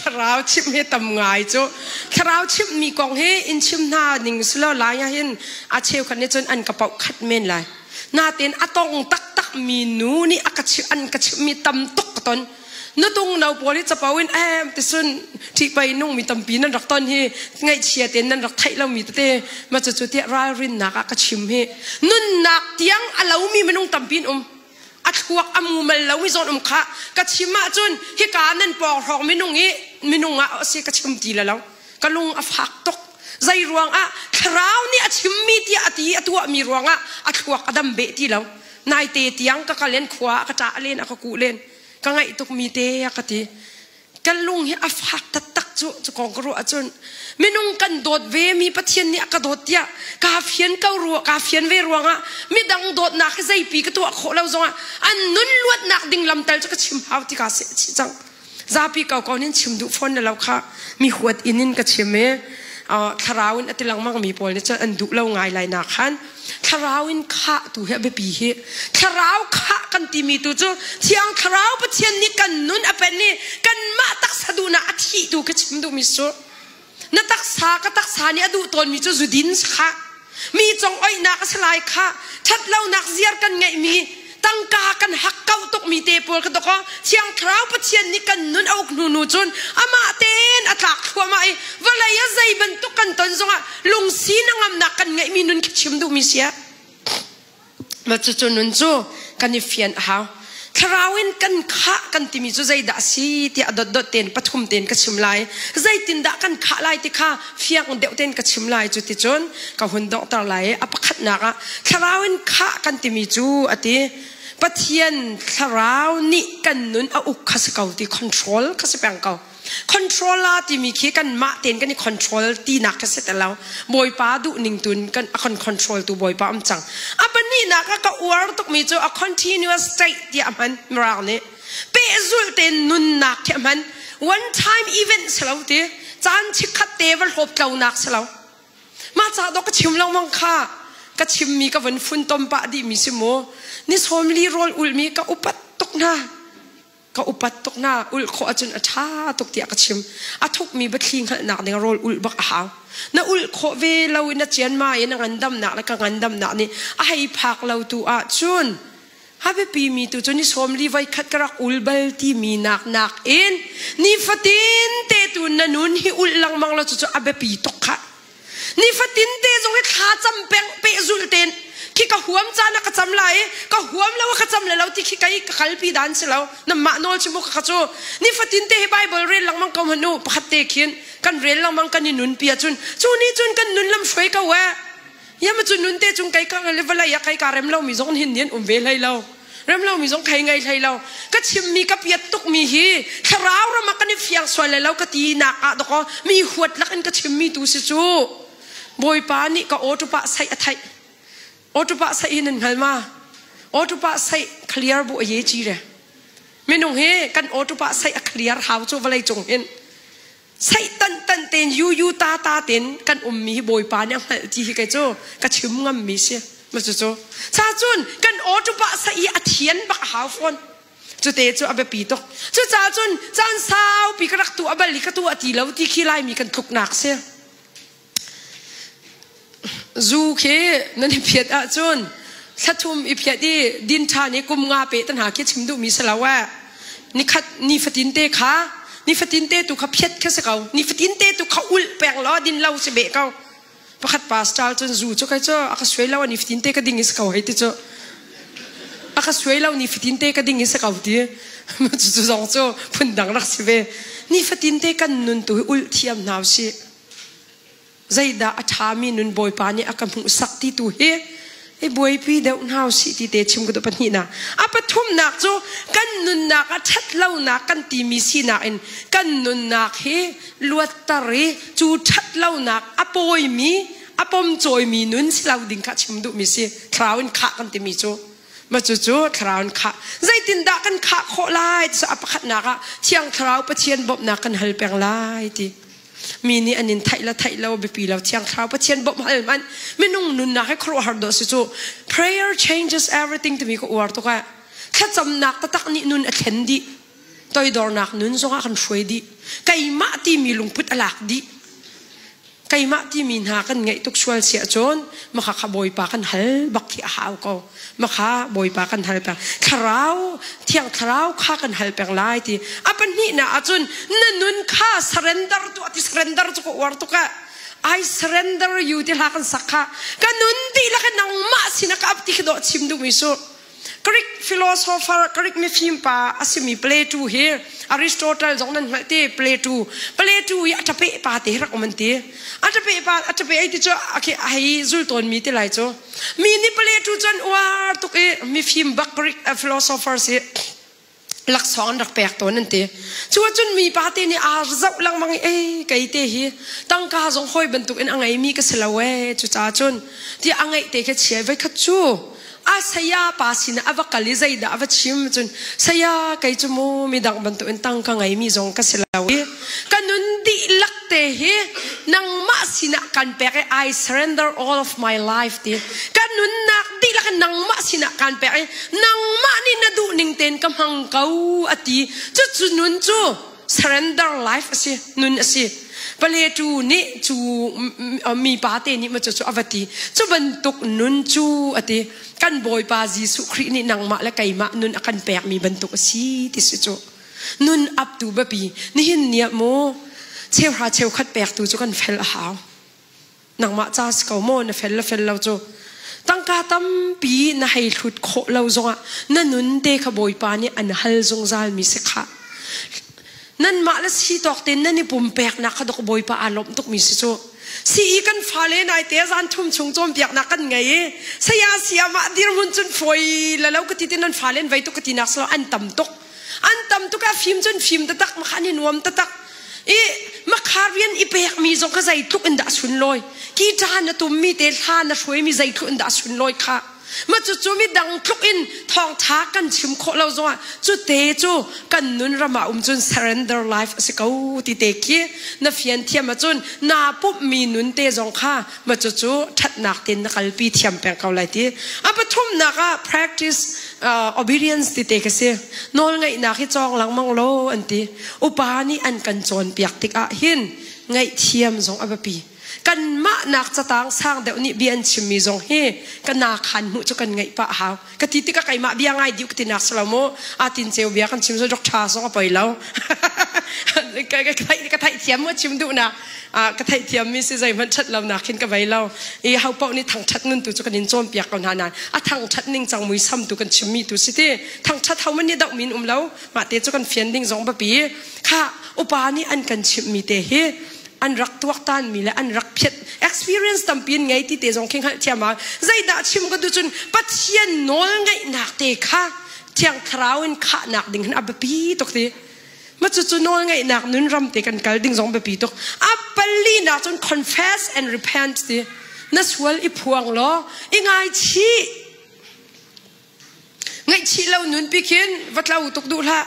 Thlarau chimh hi tam ngai cu. Thlarau chimh mi kong hi in chim hna ning silo lai ah hin a cheukhat nih cun an ka poh khat men lai. Natin a tong taktak mi nu nih a ka chimh an ka chimh mi tam tuk ka ton. Nutung no pawl hi capo in em ti sun ṭihpei nung mi tampi nan rak ton hi ngaihchia tein nan rak theih lomi tete ma cucu tiah ralrinnak ah ka chim hi nunnak tiang a lomi minung tampi an um. A thluak a mumal lo mi zawn um kha ka chim ahcun hika nan pawng hrawng minung i minung ah a si ka chim ti le lo. Ka lung a fak tuk. Zei ruangah thlarau nih a chimmi tiah a ti a tuahmi ruangah a thluak a dam beh ti lo. Naite tiang ka kal in khua a ka ṭah len a ka kuh len. Ka ngaih tukmi te a ka ti. Kan lung hi a fak taktak cu cu kong ka ruah ahcun minung kan dawt ve mi Pathian nih a ka dawt tiah kaa fian ko ruah kaa fian ve ruangah midang dawtnak hi zeipi ka tuah khawh lo zongah an nun luatnak ding lam tal cu ka chim hau ti kaa seh chih cang zapi ko ko nin chim duh fawn na lo kha mi huat in in ka chim i thlarau in a ti lengmang mi pawl nih cun an duh lo ngai lai na khan Thlarau in khah tu hi a biapi hi. Thlarau khah kan timi tu cu Thiang Thlarau Pathian nih kan nun a pen i kanmah taksa duhnak a thih tu ka chim duhmi cu. Na taksa ka taksa nih a duh tawnmi cu zudin khah. Mi cong oihnak a si lai khah. Ṭhatlonak ziar kan ngeihmi tangka kan hakkauh tukmi te pawl ka dok Thiang Thlarau Pathian nih kan nun a uk hnu nu cun amah tein a tlak thluahmah i vawlei ah zei bantuk kan ton zongah lungsi hnangamnak kan ngeihmi nun khi chim duhmi si ah mah cucu nun cu kan i fian a hau thlarau in kan khah kan timi cu zeidah a si tiah dotdot tein pathum tein ka chim lai zeitindah kan khah lai ti kha fiang deuh tein ka chim lai cu ti cun ka hun donghter lai i a pakhatnak ah thlarau in khah kan timi cu a ti Pathian thlarau nih kan nun a uk kha si ko ti control kha si peng ko control la timi khi kan mah tein kan i control tinak kha si te lo bawipa duh ning tun kan a kan control tu bawipa um cang a pahnihnak ah ka uar tukmi cu a continuous state tiah a hman mirang nih pehzulh tein nunnak khi a hman one time event si lo ti caan chikkhat te va hlawp tlonak si lo mah ca dawh ka chim lengmang kha ka chimmi ka van funtom pah dihmi si mu ni sawmli rawl ulmi ka upat tuk hna ka upat tuk hna ulh khawh ahcun a ṭha tuk tiah ka chim a thukmi biathli hngalhnak ding rawl ulh bak a hau na ulh khawh ve lo i na cianma i na ngandamnak le ka ngandamnak nih a hei phak lo tu ahcun A biapimi tu cu ni 40 voikhat ka rak ul bal timi nak nakin nifatin te tu na nun hi ulh lengmang lo cucu a biapi tuk khah. Nifatin te zong hi thla cam peng pehzulh ten khi ka huam caan ah ka cam lai i ka huam lo ah ka cam le lo ti khi kei ka kalpi dan si lo namah nawl chim u ka cu nifatin te hi Bible rel lengmang ko hmanh u pakhat te khin kan rel lengmang kan i nunpi ahcun cu nih cun kan nun lam hruai ko eh Ya ma cu nun te cung kai ka le vawlei ah kai ka rem lomi zong hin nin um ve hlei lo. Rem lomi zong khei ngei hlei lo. Ka chimmi ka piat tukmi hi thlarau ram ah kan i fiang sual le lo ka ti nak ah doko mi huat lak in ka chimmi tu si cu. Bawipa nih ka aw tupa sai a theih. Aw tupa sai hin nan hngal ma? Aw tupa sai clear bu a ye chi re. Minung hi kan aw tupa sai a clear hau cu vawlei cung hin. Satan tan tein yu yu ta ta tein kan ummi hi Bawipa nih a hngalh ti hi kei cu ka chim ngammi si. Ma cu cu. Cha cun kan aw pa sa i a thian bak a hau fawn. Cute cu a biapi tuk. Cucaah cun caan saupi ka rak tu a bal i ka tu a ti lo ti khi Laimi kan tluknak si. Zu khi nan i phiat ahcun thlathum i phiat i din ṭhan i kum nga pe te hna khi chim duhmi si lo eh. Nikhat nifatin te kha nifatin te tu kha phiat kha si ko. Nifatin te tu kha ulh peng law din lo si beh ko. Pakhat pastor cun zu cu kai cu a ka suai lo nifatin te ka ding i si ko hei ti cu. A ka suai lo ni fatin te ka ding i sa ko ti. Cu zong cu phundang rak si ve. Ni fatin te kan nun tu hi ulh thiam hna usih. Zeidah a ṭhami nun Bawipa nih a ka hmuhsak ti tu hi i buaipi deuh hna usih ti te chim ka duh pahnihnak. A pathumnak cu kan nunnak a ṭhat lonak kan timi sinak in kan nunnak hi luatter i cu ṭhat lonak a pawimi a pomcawimi nun si lo ding kha chim duhmi si. Thlarau in khah kan timi cu. Ma cucu thlarau in khah. Zeitindah kan khah khawh lai? A pakhatnak ah Thiang Thlarau Pathian bawmhnak kan hal peng lai ti. Mi nih an in theih le theih lo biapi lo Thiang Thlarau Pathian bawmh hal hmanh minung nunnak hi khuaruahhar dawh si cu. Prayer changes everything timi ka uar tuk ah thlacamnak taktak nih nun a thlen dih. Toidornak nun zongah kan hruai dih. Keimah timi lungput a lak dih. Keimah timi hna kan ngeih tuk sual si ahcun makha kha Bawipa kan hal bak khi a hau ko. Makha Bawipa kan hal peng. Thlarau, Thiang Thlarau kha kan hal peng lai ti. A pahnihnak ahcun na nun kha surrender tuah ti surrender cu ka uar tuk ah. I surrender you ti hla kan sak kha. Ka nun dihlak in nangmah sinah ka ap ti khi dawh chim duhmi su. Greek philosopher, Greek mifim pa a simi Plato hi Aristotle zong nan hngalh te Plato. Plato hi a ṭape pa te rak um an ti. A ṭape pa a ṭape ei ti cu a hei zul tawn mi ti lai cu. Mi nih Plato cu an uar tuk i mifim bak Greek philosopher si laksawng an rak pek tawn an ti. Cu ahcun mi pa te nih aa zoh lengmang i ei kei te hi tangka zong hawi bantuk in a ngeimi ka si lo ee cucaah cun tiah a ngeih te kha chia voikhat cu a saya pa sinah a va kal i zeidah a va chim cun saya kei cu mu midang bantuk in tangka ngeimi zong ka si lo i ka nun dihlak te hi nangmah sinah kan pek i I surrender all of my life ti ka nunnak dihlak in nangmah sinah kan pek i nangmah nih na duh ning tein ka hmang ko a ti. Cucu nun cu surrender life a si, nun a si. Paletu nih cu mi pa te nih ma cu cu a va ti. Cu bantuk nun cu a ti. Kan Bawipa Jesuh Khrih nih nangmah le keimah nun a kan pekmi bantuk a si ti si cu. Nun aptu biapi. Nihin ni ah mu cheuhra cheukhat pektu cu kan fel a hau. Nangmah ca si ko maw na fel le fel lo cu. Tangka tampi na hei hlut khawh lo zongah na nun te kha Bawipa nih an hal zungzal mi si khah. Nanmah le si tawk tein nan i pumpeknak kha dok Bawipa aa lawmh tukmi si cu. Si i kan fale nai te zan thum chung cawnpiaknak kan ngei i saya siamah dirhmun cun fawi la lo ka ti ti nan fale an vei tuk ka ti nak silo an tam tuk. An tam tuk ah fim cun fim taktak makha an i nuam taktak. I makha rian i pekmi zong kha zeitluk in dah a sunlawi. Guitar na tummi te hla na hruaimi zeitluk in dah a sunlawi kha. Ma cucu midang tluk in thawngtha kan chim khawh lo zongah cu te cu kan nun ram ah um cun surrender life a si ko ti te khi na fian thiam ahcun naa pumhmi nun te zong kha ma cucu ṭhatnak tein na kalpi thiam peng ko lai ti. A pathumnak ah practice obedience ti te ka si. Nawlngaihnak hi cawng lengmang law an ti. Upa nih an kan cawnpiak tikah hin ngaihthiam zong a biapi. Kanmah nak catang sang deuh nih bia an chimmi zong hi ka na khan hmuh cu kan ngaih pah hau. Ka ti tikah keimah bia ngai dih ka ti nak si lo mu. A tin ceu bia kan chim so dok tha zong a poi lo. Ka theihthiam mu chim duh nak ka theihthiam mi si zeihmanh ṭhat lo nak khin ka vei lo. I ho paoh nih thangṭhat nun tu cu kan in cawnpiak ko hna nain a thangṭhat ning cang muisam tu kan chimmi tu si ti. Thangṭhat ho man nih doh min um lo. Mah te cu kan fian ding zong biapi. Kha upa nih an kan chimhmi te hi an rak tuaktanmi le an rak phiat experience tampi in ngei ti te zong khi hngalhthiam ah zeidah chim ka duh cun Pathian nawl ngeihnak te kha Thiang Thlarau in khahnak ding hin a biapi tuk ti ma cucu nawl ngeihnak nun ram te kan kal ding zong biapi tuk a palinak cun confess and repent ti na sual i phuang law i ngaichih Ngaihchih lo nunpi khin va tlo tuk duh hlah.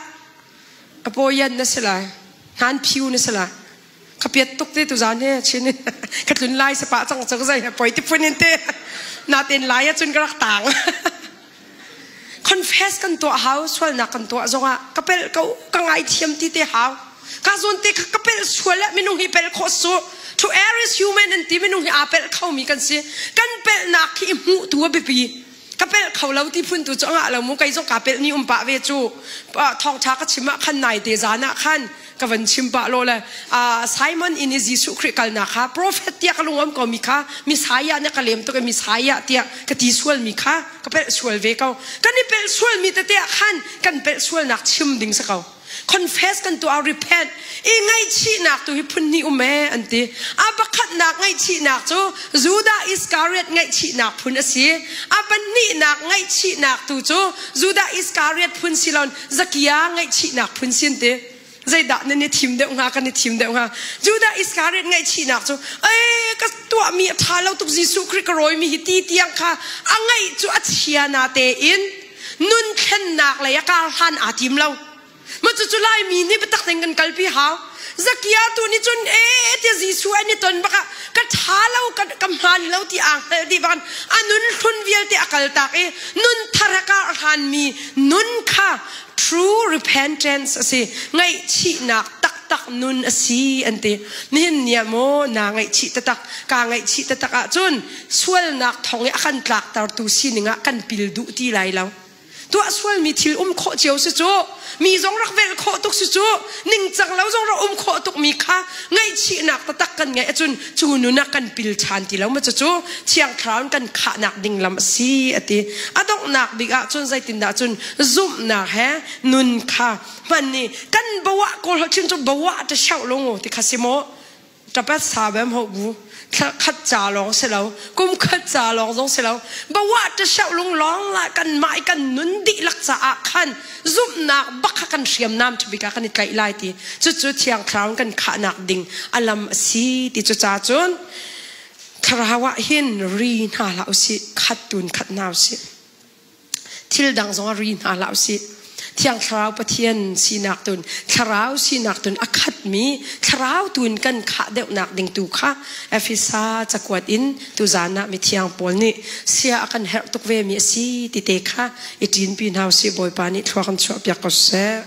A pawian na si lai. Hnan phiu na si lai. Ka piat tuk te tuzan he chin in ka tlun lai sapa cang cang zai poi ti phun in te natin lai ahcun ka rak tang. Confess kan tuah hau sualnak kan tuah zongah ka pel ko ka ngaithiam ti te hau. Ka zawn te ka pel sual le minung hi pel khawh su. To err is human an ti minung hi aa pel khomi kan si. Kan pelnak hi hmuh tu a biapi. Ka pelh kho lo ti phun tu cu a ngah lo mu. Kei zong kaa pelh ni um pah ve cu. Thawngṭha ka chim ah khan nai te zan ah khan ka van chim pah lo le Simon inn i Jesuh Khrih kalnak kha prophet tiah ka lung um ko mi kha Messiah nih ka lem tuk i Messiah tiah ka ti sual mi kha ka pelh sual ve ko. Kan i pelh sual mi tete ah khan kan pelh sualnak chim ding si ko. Confess kan tuah, repent. I ngaihchihnak tu hi phun hnih um ee an ti. A pakhatnak ngaihchihnak cu Judah Iscariot ngaihchihnak phun a si. A pahnihnak ngaihchihnak tu cu Judah Iscariot phun si loin Zakia ngaihchihnak phun si an ti. Zeidah nan i thim deuh hnga, kan i thim deuh hnga? Judah Iscariot ngaihchihnak cu ei ka tuahmi a ṭha lo tuk, Jesuh Khrih ka rawimi hi ti tiang kha a ngaih cu a chia na tein nun thlennak lei ah kar hlan aa tim lo. Ma cucu Laimi nih biatak tein kan kalpi hau. Zakia tu nih cun ee tiah Jesuh an i ton bak ah ka ṭha lo, ka hmaan lo ti aa hngalh dih bak a nun hlun vialte a kaltak i nun thar he kar hlanmi nun kha true repentance a si. Ngaihchihnak taktak nun a si an ti. Nihin ni ah maw naa ngaihchih taktak, kaa ngaihchih taktak ahcun sualnak thong i a kan tlaktertu sining ah kan pil duh ti lai lo. Tuah sualmi thil um khawh cio si cu, mi zong rak velh khawh tuk si cu, ningcang lo zong rak um khawh tuk mi kha ngaihchihnak taktak kan ngeih ahcun cu nun ah kan pil ṭhan ti lo ma cucu Thiang Thlarau in kan khahnak ding lam a si a ti. A donghnak bik ah cun zeitindah cun zumhnak he nun kha hman ni kan bawah kawl holh chin cu bawah ta shauh lo ti kha si maw Ṭapat sa bem ho bu thla khat ca lawng si lo, kum khat ca lawng zong si lo, bawah ṭashauh lung lawng la kan mah i kan nun dihlak caah khan zumhnak bak kha kan hriamnam ṭhabik ah kan i tlaih lai ti cucu Thiang Thlarau kan khahnak ding a lam a si ti cu ca cun thlarau ah hin ri hna hlah usih, khat tun khat hna usih. Thil dang zong ah ri hna hlah usih. Thiang Thlarau Pathian sinak tun, Thlarau sinak tun a khatmi Thlarau tu in kan khah deuhnak ding tu kha Efesa cakuat in tuzan ah mithiang Paul nih sia a kan herh tuk ve mi a si ti te kha i ṭinpi hna usih. Bawipa nih thlua kan chuahpiak ko seh.